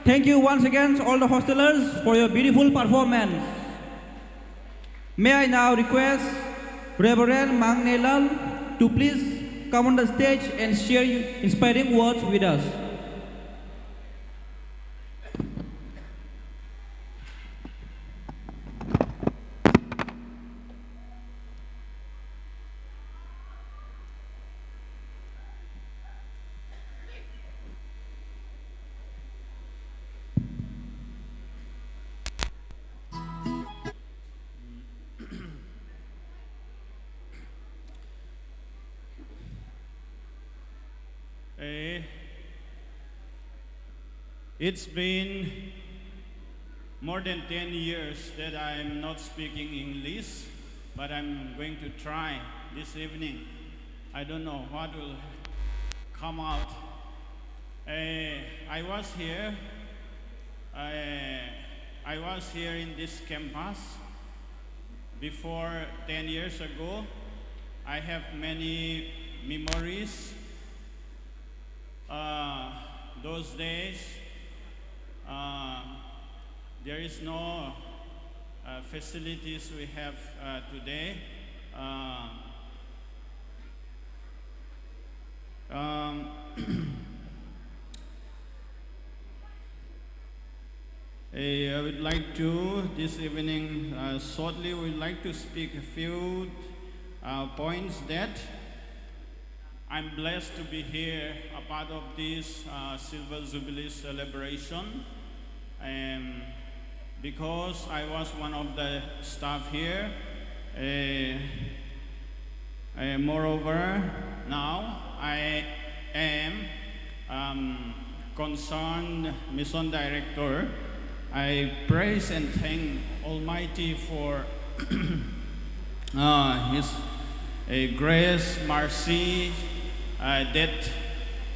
Thank you once again, all the hostelers, for your beautiful performance. May I now request Reverend Mang Neilal to please come on the stage and share inspiring words with us. Eh, it's been more than ten years that I'm not speaking English, but I'm going to try this evening. I don't know what will come out. Eh, I was here, eh, I was here in this campus before ten years ago. I have many memories. Uh, those days, uh, there is no, uh, facilities we have, uh, today. Uh, um, Eh, I would like to, this evening, uh, shortly, we'd like to speak a few, uh, points that I'm blessed to be here, a part of this, uh, Silver Jubilee celebration. Um, because I was one of the staff here, eh, eh, moreover, now I am, um, concerned mission director. I praise and thank Almighty for uh, His, uh, grace, mercy, uh, that,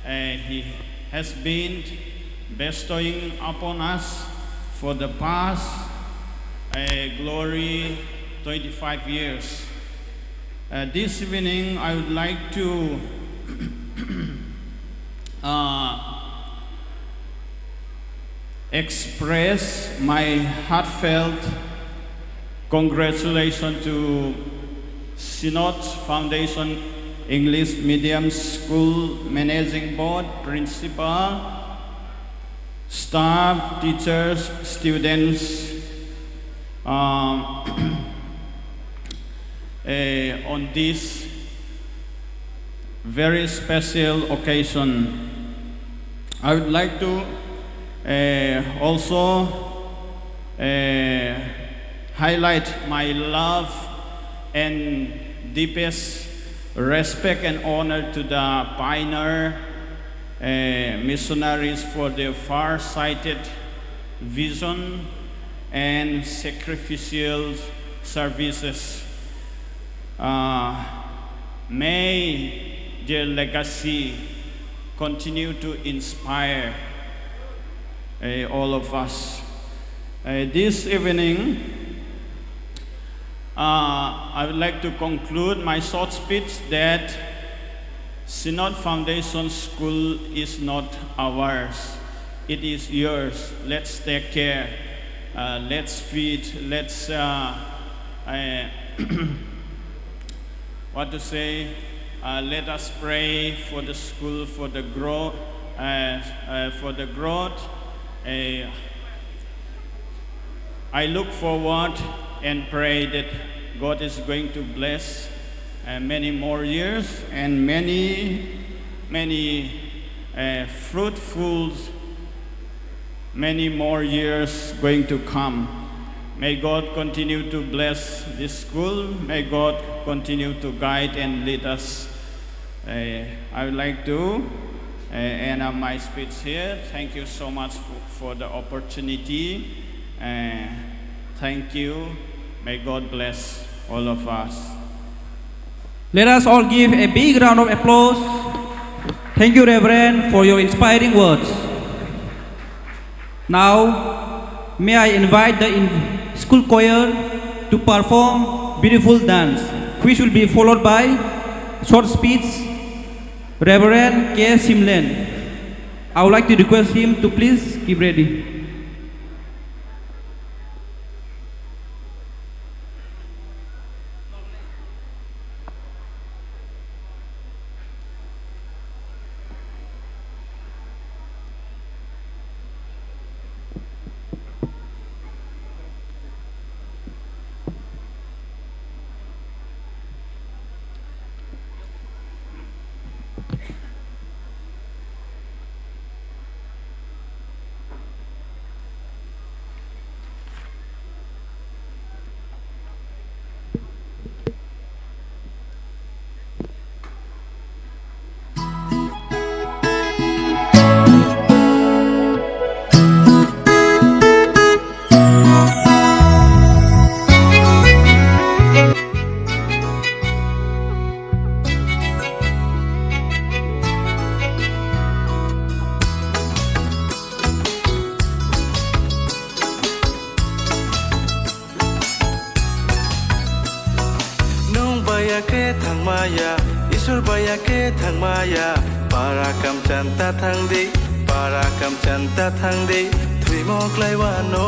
uh, He has been bestowing upon us for the past, uh, glory twenty-five years. Uh, this evening, I would like to, uh, express my heartfelt congratulations to Synod Foundation English Medium School Managing Board, Principal, staff, teachers, students, um, eh, on this very special occasion. I would like to, eh, also, eh, highlight my love and deepest respect and honor to the pioneer, eh, missionaries for their far-sighted vision and sacrificial services. Uh, may their legacy continue to inspire, uh, all of us. Uh, this evening, uh, I would like to conclude my short speech that Synod Foundation School is not ours. It is yours. Let's take care. Uh, let's feed. Let's, uh, uh, what to say? Uh, let us pray for the school, for the grow, uh, uh, for the growth. Uh, I look forward and pray that God is going to bless, uh, many more years and many, many, uh, fruitful, many more years going to come. May God continue to bless this school. May God continue to guide and lead us. Uh, I would like to, uh, end up my speech here. Thank you so much for, for the opportunity. Uh, thank you. May God bless all of us. Let us all give a big round of applause. Thank you, Reverend, for your inspiring words. Now, may I invite the in-, school choir to perform beautiful dance, which will be followed by short speech, Reverend K Simlen. I would like to request him to please keep ready. Khe thangmaya, Isor baya khe thangmaya, para kamchan ta thangdi, para kamchan ta thangdi, thwimo klaiwano,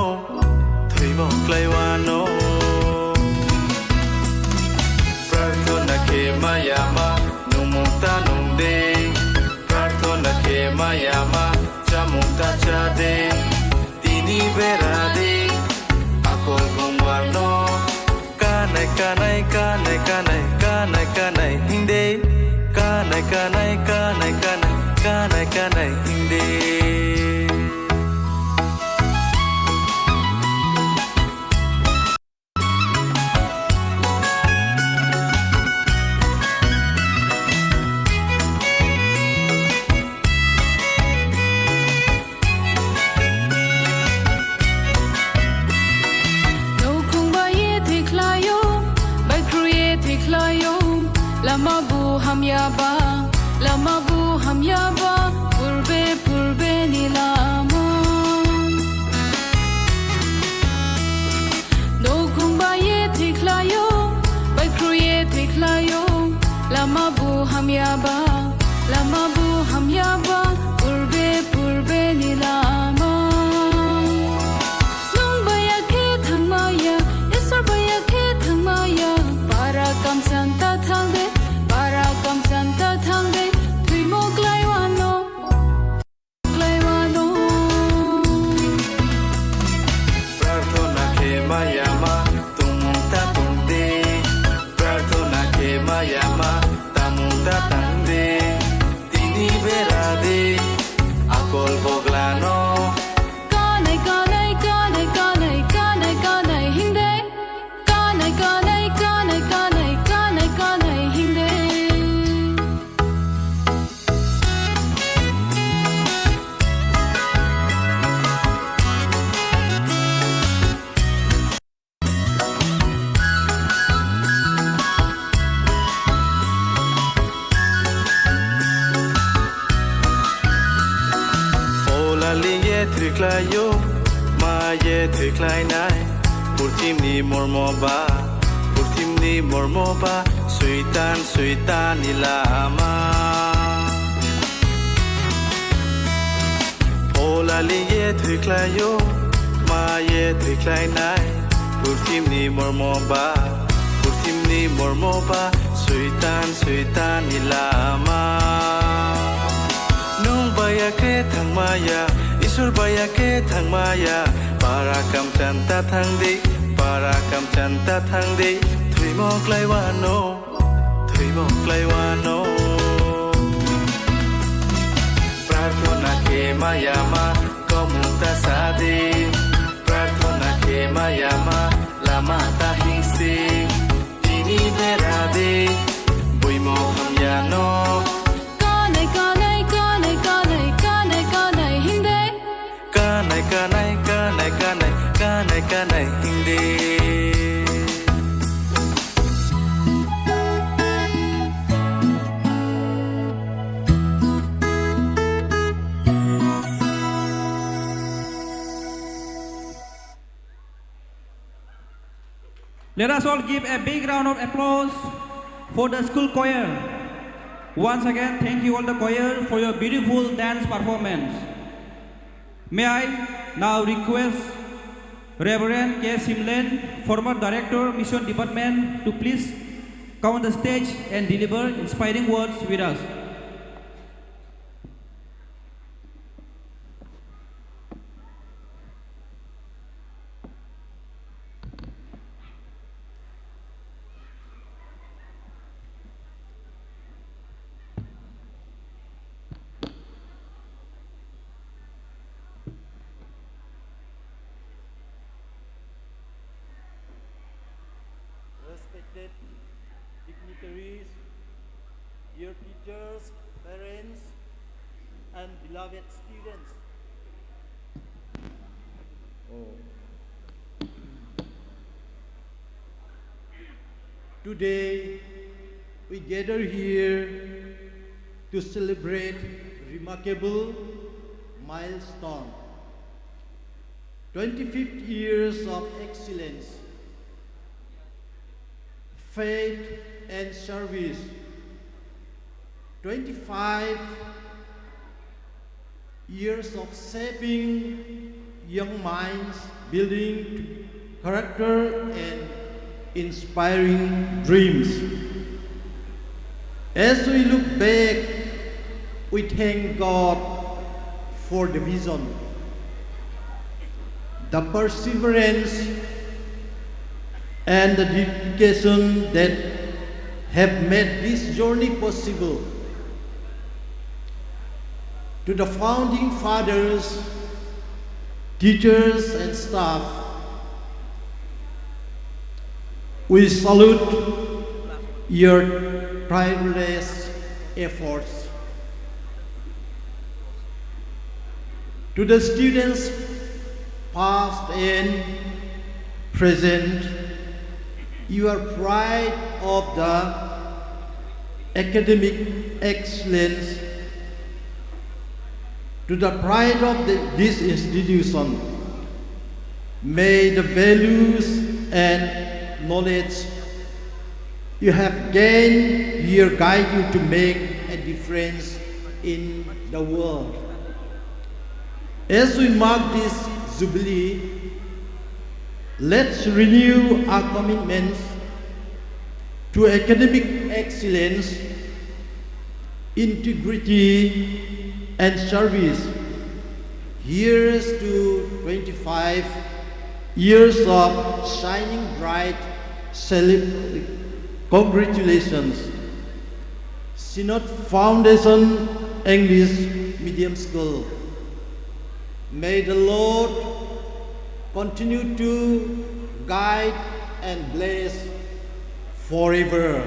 thwimo klaiwano. Prarthona khe maya ma, nungmung ta nungdi, prarthona khe maya ma, chamung ta chadi, tini beradi, akol gungwarno. Kanai, kanai, kanai, kanai, kanai, kanai, hingde. Kanai, kanai, kanai, kanai, kanai, kanai, hingde. Noukhung bai ye thwi khlaio, bai khru ye thwi khlaio, lama bu hamya ba, lama bu hamya ba, purbe, purbe ni lama. Noukhung bai ye thwi khlaio, bai khru ye thwi khlaio, lama bu hamya ba, lama bu hamya ba, purbe, purbe ni lama. Nung baya khe thangmaya, Isor baya khe thangmaya, para kamchan ta thangde, para kamchan ta thangde, thwimo klaiwano. Klaiwano. Prarthona khe maya ma, tongmung ta tongde. Prarthona khe maya ma, tamung ta tangde. Tini beradi, akol boglano. Kanai, kanai, kanai, kanai, kanai, kanai, hingde. Kanai, kanai, kanai, kanai, kanai, kanai, hingde. Ola liye thwiklaio, ma ye thwiklainai, purthimni mormo ba, purthimni mormo ba, suitan, suitan ni lama. Ola liye thwiklaio, ma ye thwiklainai, purthimni mormo ba, purthimni mormo ba, suitan, suitan ni lama. Nung baya khe thangmaya, Isor baya khe thangmaya, para kamchan ta thangdi, para kamchan ta thangdi, thwimo klaiwano. Thwimo klaiwano. Prarthona khe maya ma, komung ta sadi. Prarthona khe maya ma, lama ta hingsi. Tini beradi, buimo hamyano. Kanai, kanai, kanai, kanai, kanai, kanai, hingde. Kanai, kanai, kanai, kanai, kanai, kanai, hingde. Let us all give a big round of applause for the school choir. Once again, thank you all the choir for your beautiful dance performance. May I now request Reverend K Simlen, former Director, Mission Department, to please come on the stage and deliver inspiring words with us. Respected dignitaries, dear teachers, parents, and beloved students. Oh. Today, we gather here to celebrate remarkable milestone, twenty-fifth years of excellence, faith, and service. Twenty-five years of shaping young minds, building character, and inspiring dreams. As we look back, we thank God for the vision, the perseverance, and the dedication that have made this journey possible. To the founding fathers, teachers, and staff, we salute your tireless efforts. To the students, past and present, your pride of the academic excellence, to the pride of the, this institution. May the values and knowledge you have gained here guide you to make a difference in the world. As we mark this jubilee, let's renew our commitments to academic excellence, integrity, and service. Here's to twenty-five years of shining bright. Cele-, congratulations. Synod Foundation English Medium School. May the Lord continue to guide and bless forever.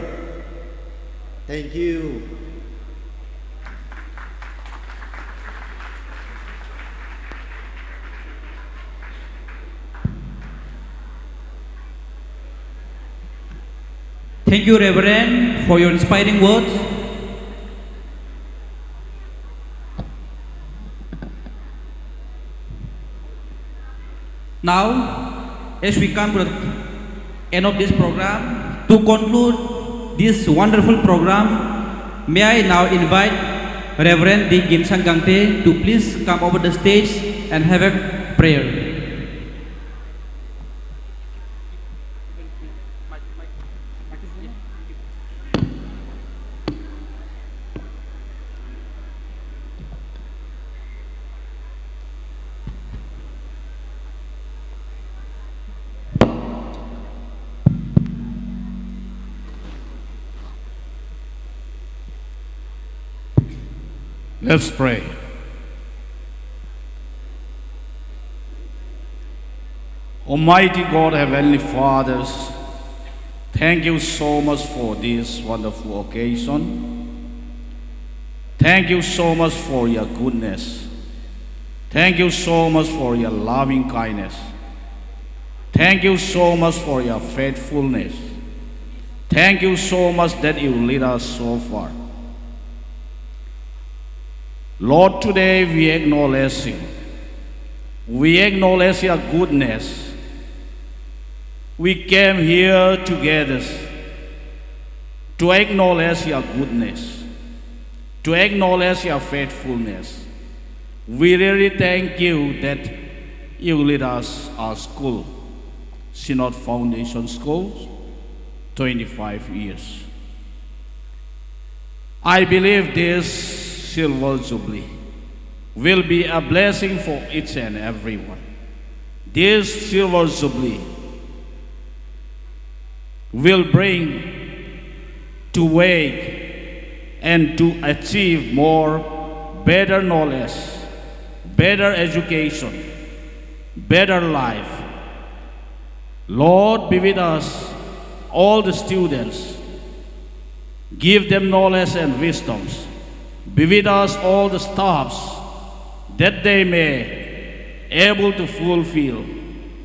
Thank you. Thank you, Reverend, for your inspiring words. Now, as we come to the end of this program, to conclude this wonderful program, may I now invite Reverend D Gimsang Gangte to please come over the stage and have a prayer. Let's pray. Almighty God, Heavenly Fathers, thank you so much for this wonderful occasion. Thank you so much for your goodness. Thank you so much for your loving kindness. Thank you so much for your faithfulness. Thank you so much that you lead us so far. Lord, today we acknowledge you. We acknowledge your goodness. We came here together to acknowledge your goodness, to acknowledge your faithfulness. We really thank you that you lead us our school, Synod Foundation School, twenty-five years. I believe this silver jubilee will be a blessing for each and everyone. This silver jubilee will bring to wake and to achieve more better knowledge, better education, better life. Lord, be with us, all the students. Give them knowledge and wisdoms. Be with us, all the staffs, that they may able to fulfill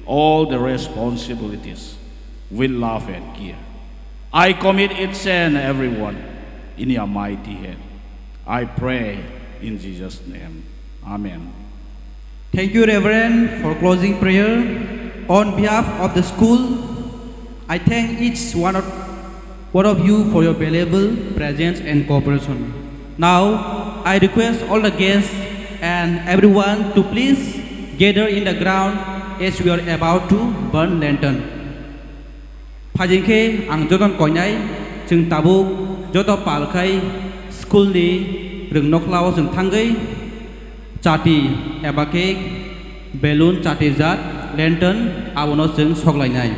all the responsibilities with love and care. I commit each and everyone in your mighty hand. I pray in Jesus' name. Amen. Thank you, Reverend, for closing prayer. On behalf of the school, I thank each one of Both of you for your valuable presence and cooperation. Now, I request all the guests and everyone to please gather in the ground as we are about to burn lantern. Phaijing khe ang joto koinai, chwng tabuk joto pal khai school ni rwng nokhlao chwng thangwi chati eba khe balloon chati jat lantern abono chwng soklainai.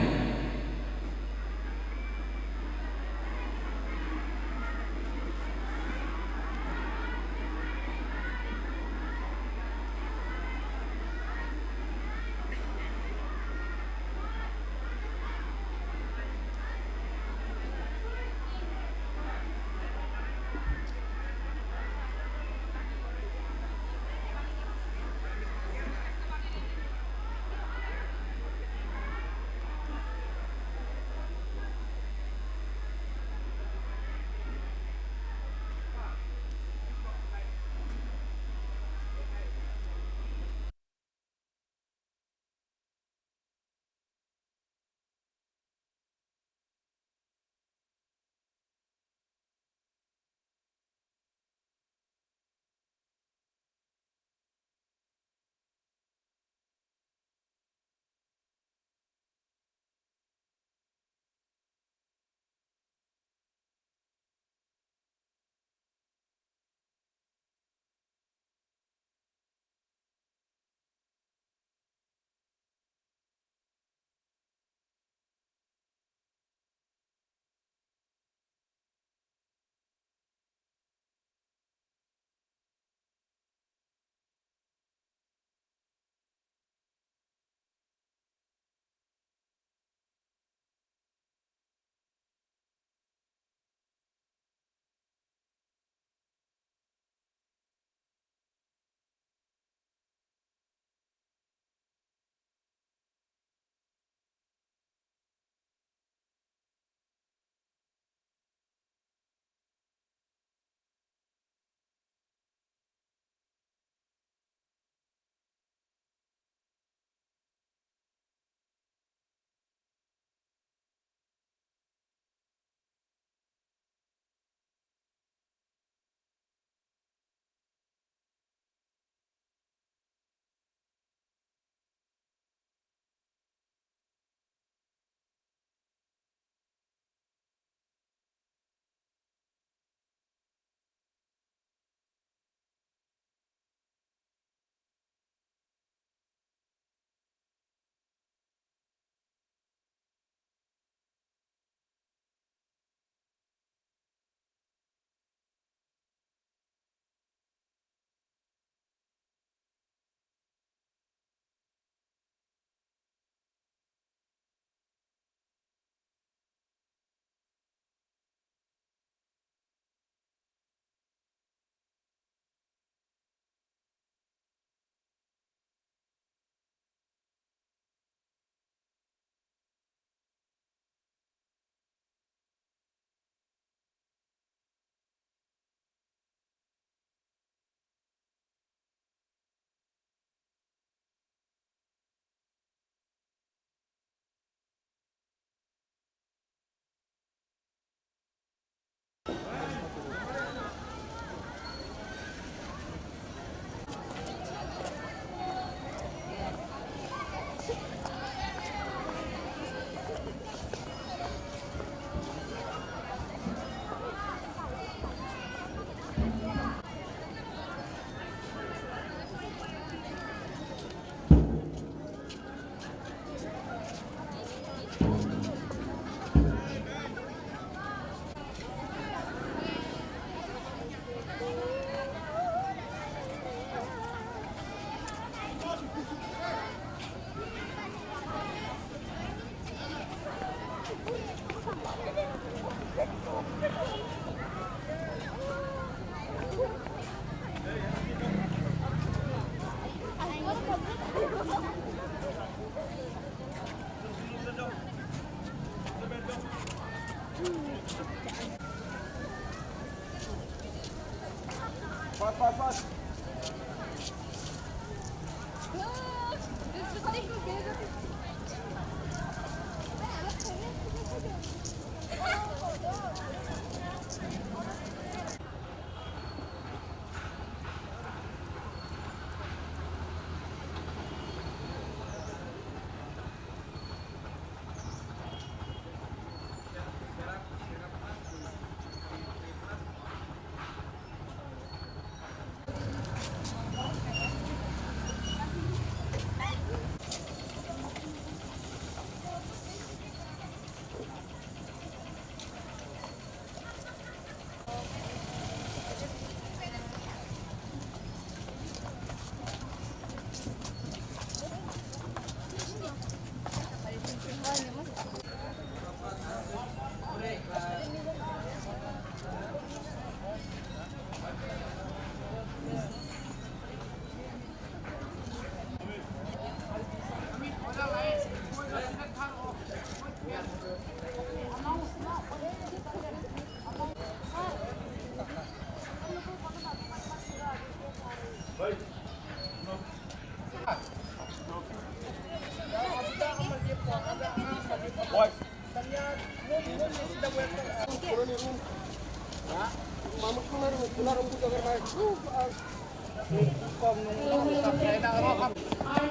Our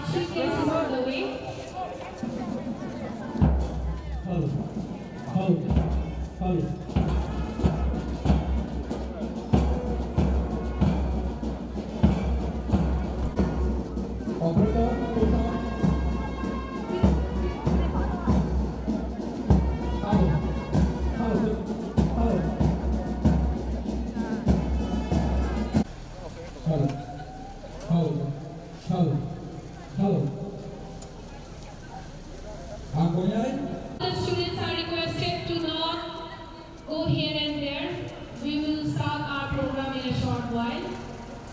chief guest is on the way. Hello. Hello. Hello. Operator, hello. Hello. Hello. Hello. Hello. Hello. Hello. Ang koyai. The students are requested to not go here and there. We will start our program in a short while.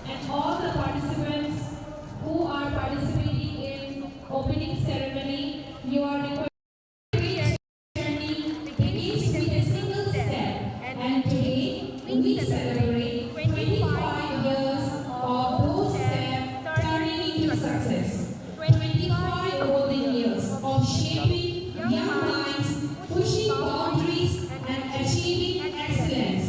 And all the participants who are participating in opening ceremony, you are requested journey begins with a single step, and today we celebrate twenty-five years of those steps turning into success. Twenty-five golden years of shaping young minds, pushing boundaries, and achieving excellence.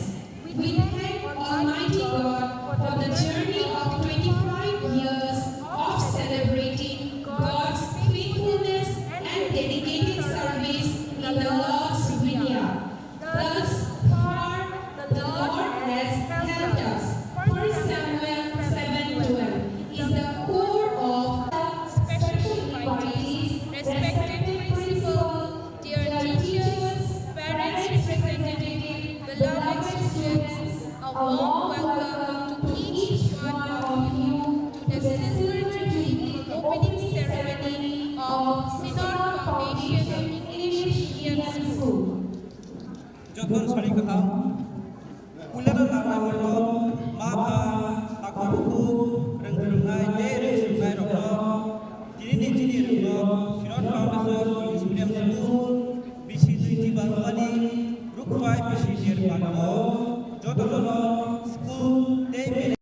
We thank Almighty God for the journey of twenty-five years of celebrating God's faithfulness and dedicated service in the Lord's vineyard. Thus far, the Lord has helped us. First Samuel seven twelve is the core of the special invitees, respected principal, dear teachers, parents representative, beloved students, a warm welcome to each one of you to the Silver Jubilee opening ceremony of Synod Foundation English Medium School. Jothon sari kaham. Puilano nangnairokno ma pha, takhuk bukhuk, rwng rwngnai tei rwng swrwngnairokno tini ni chini rwngno Synod Foundation English Medium School bisi twi tiba rwmani rukphai bisi nir panao jotono school tei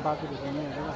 Bagwi rwgwi nai rw. Bagwi rwgwi nai rw.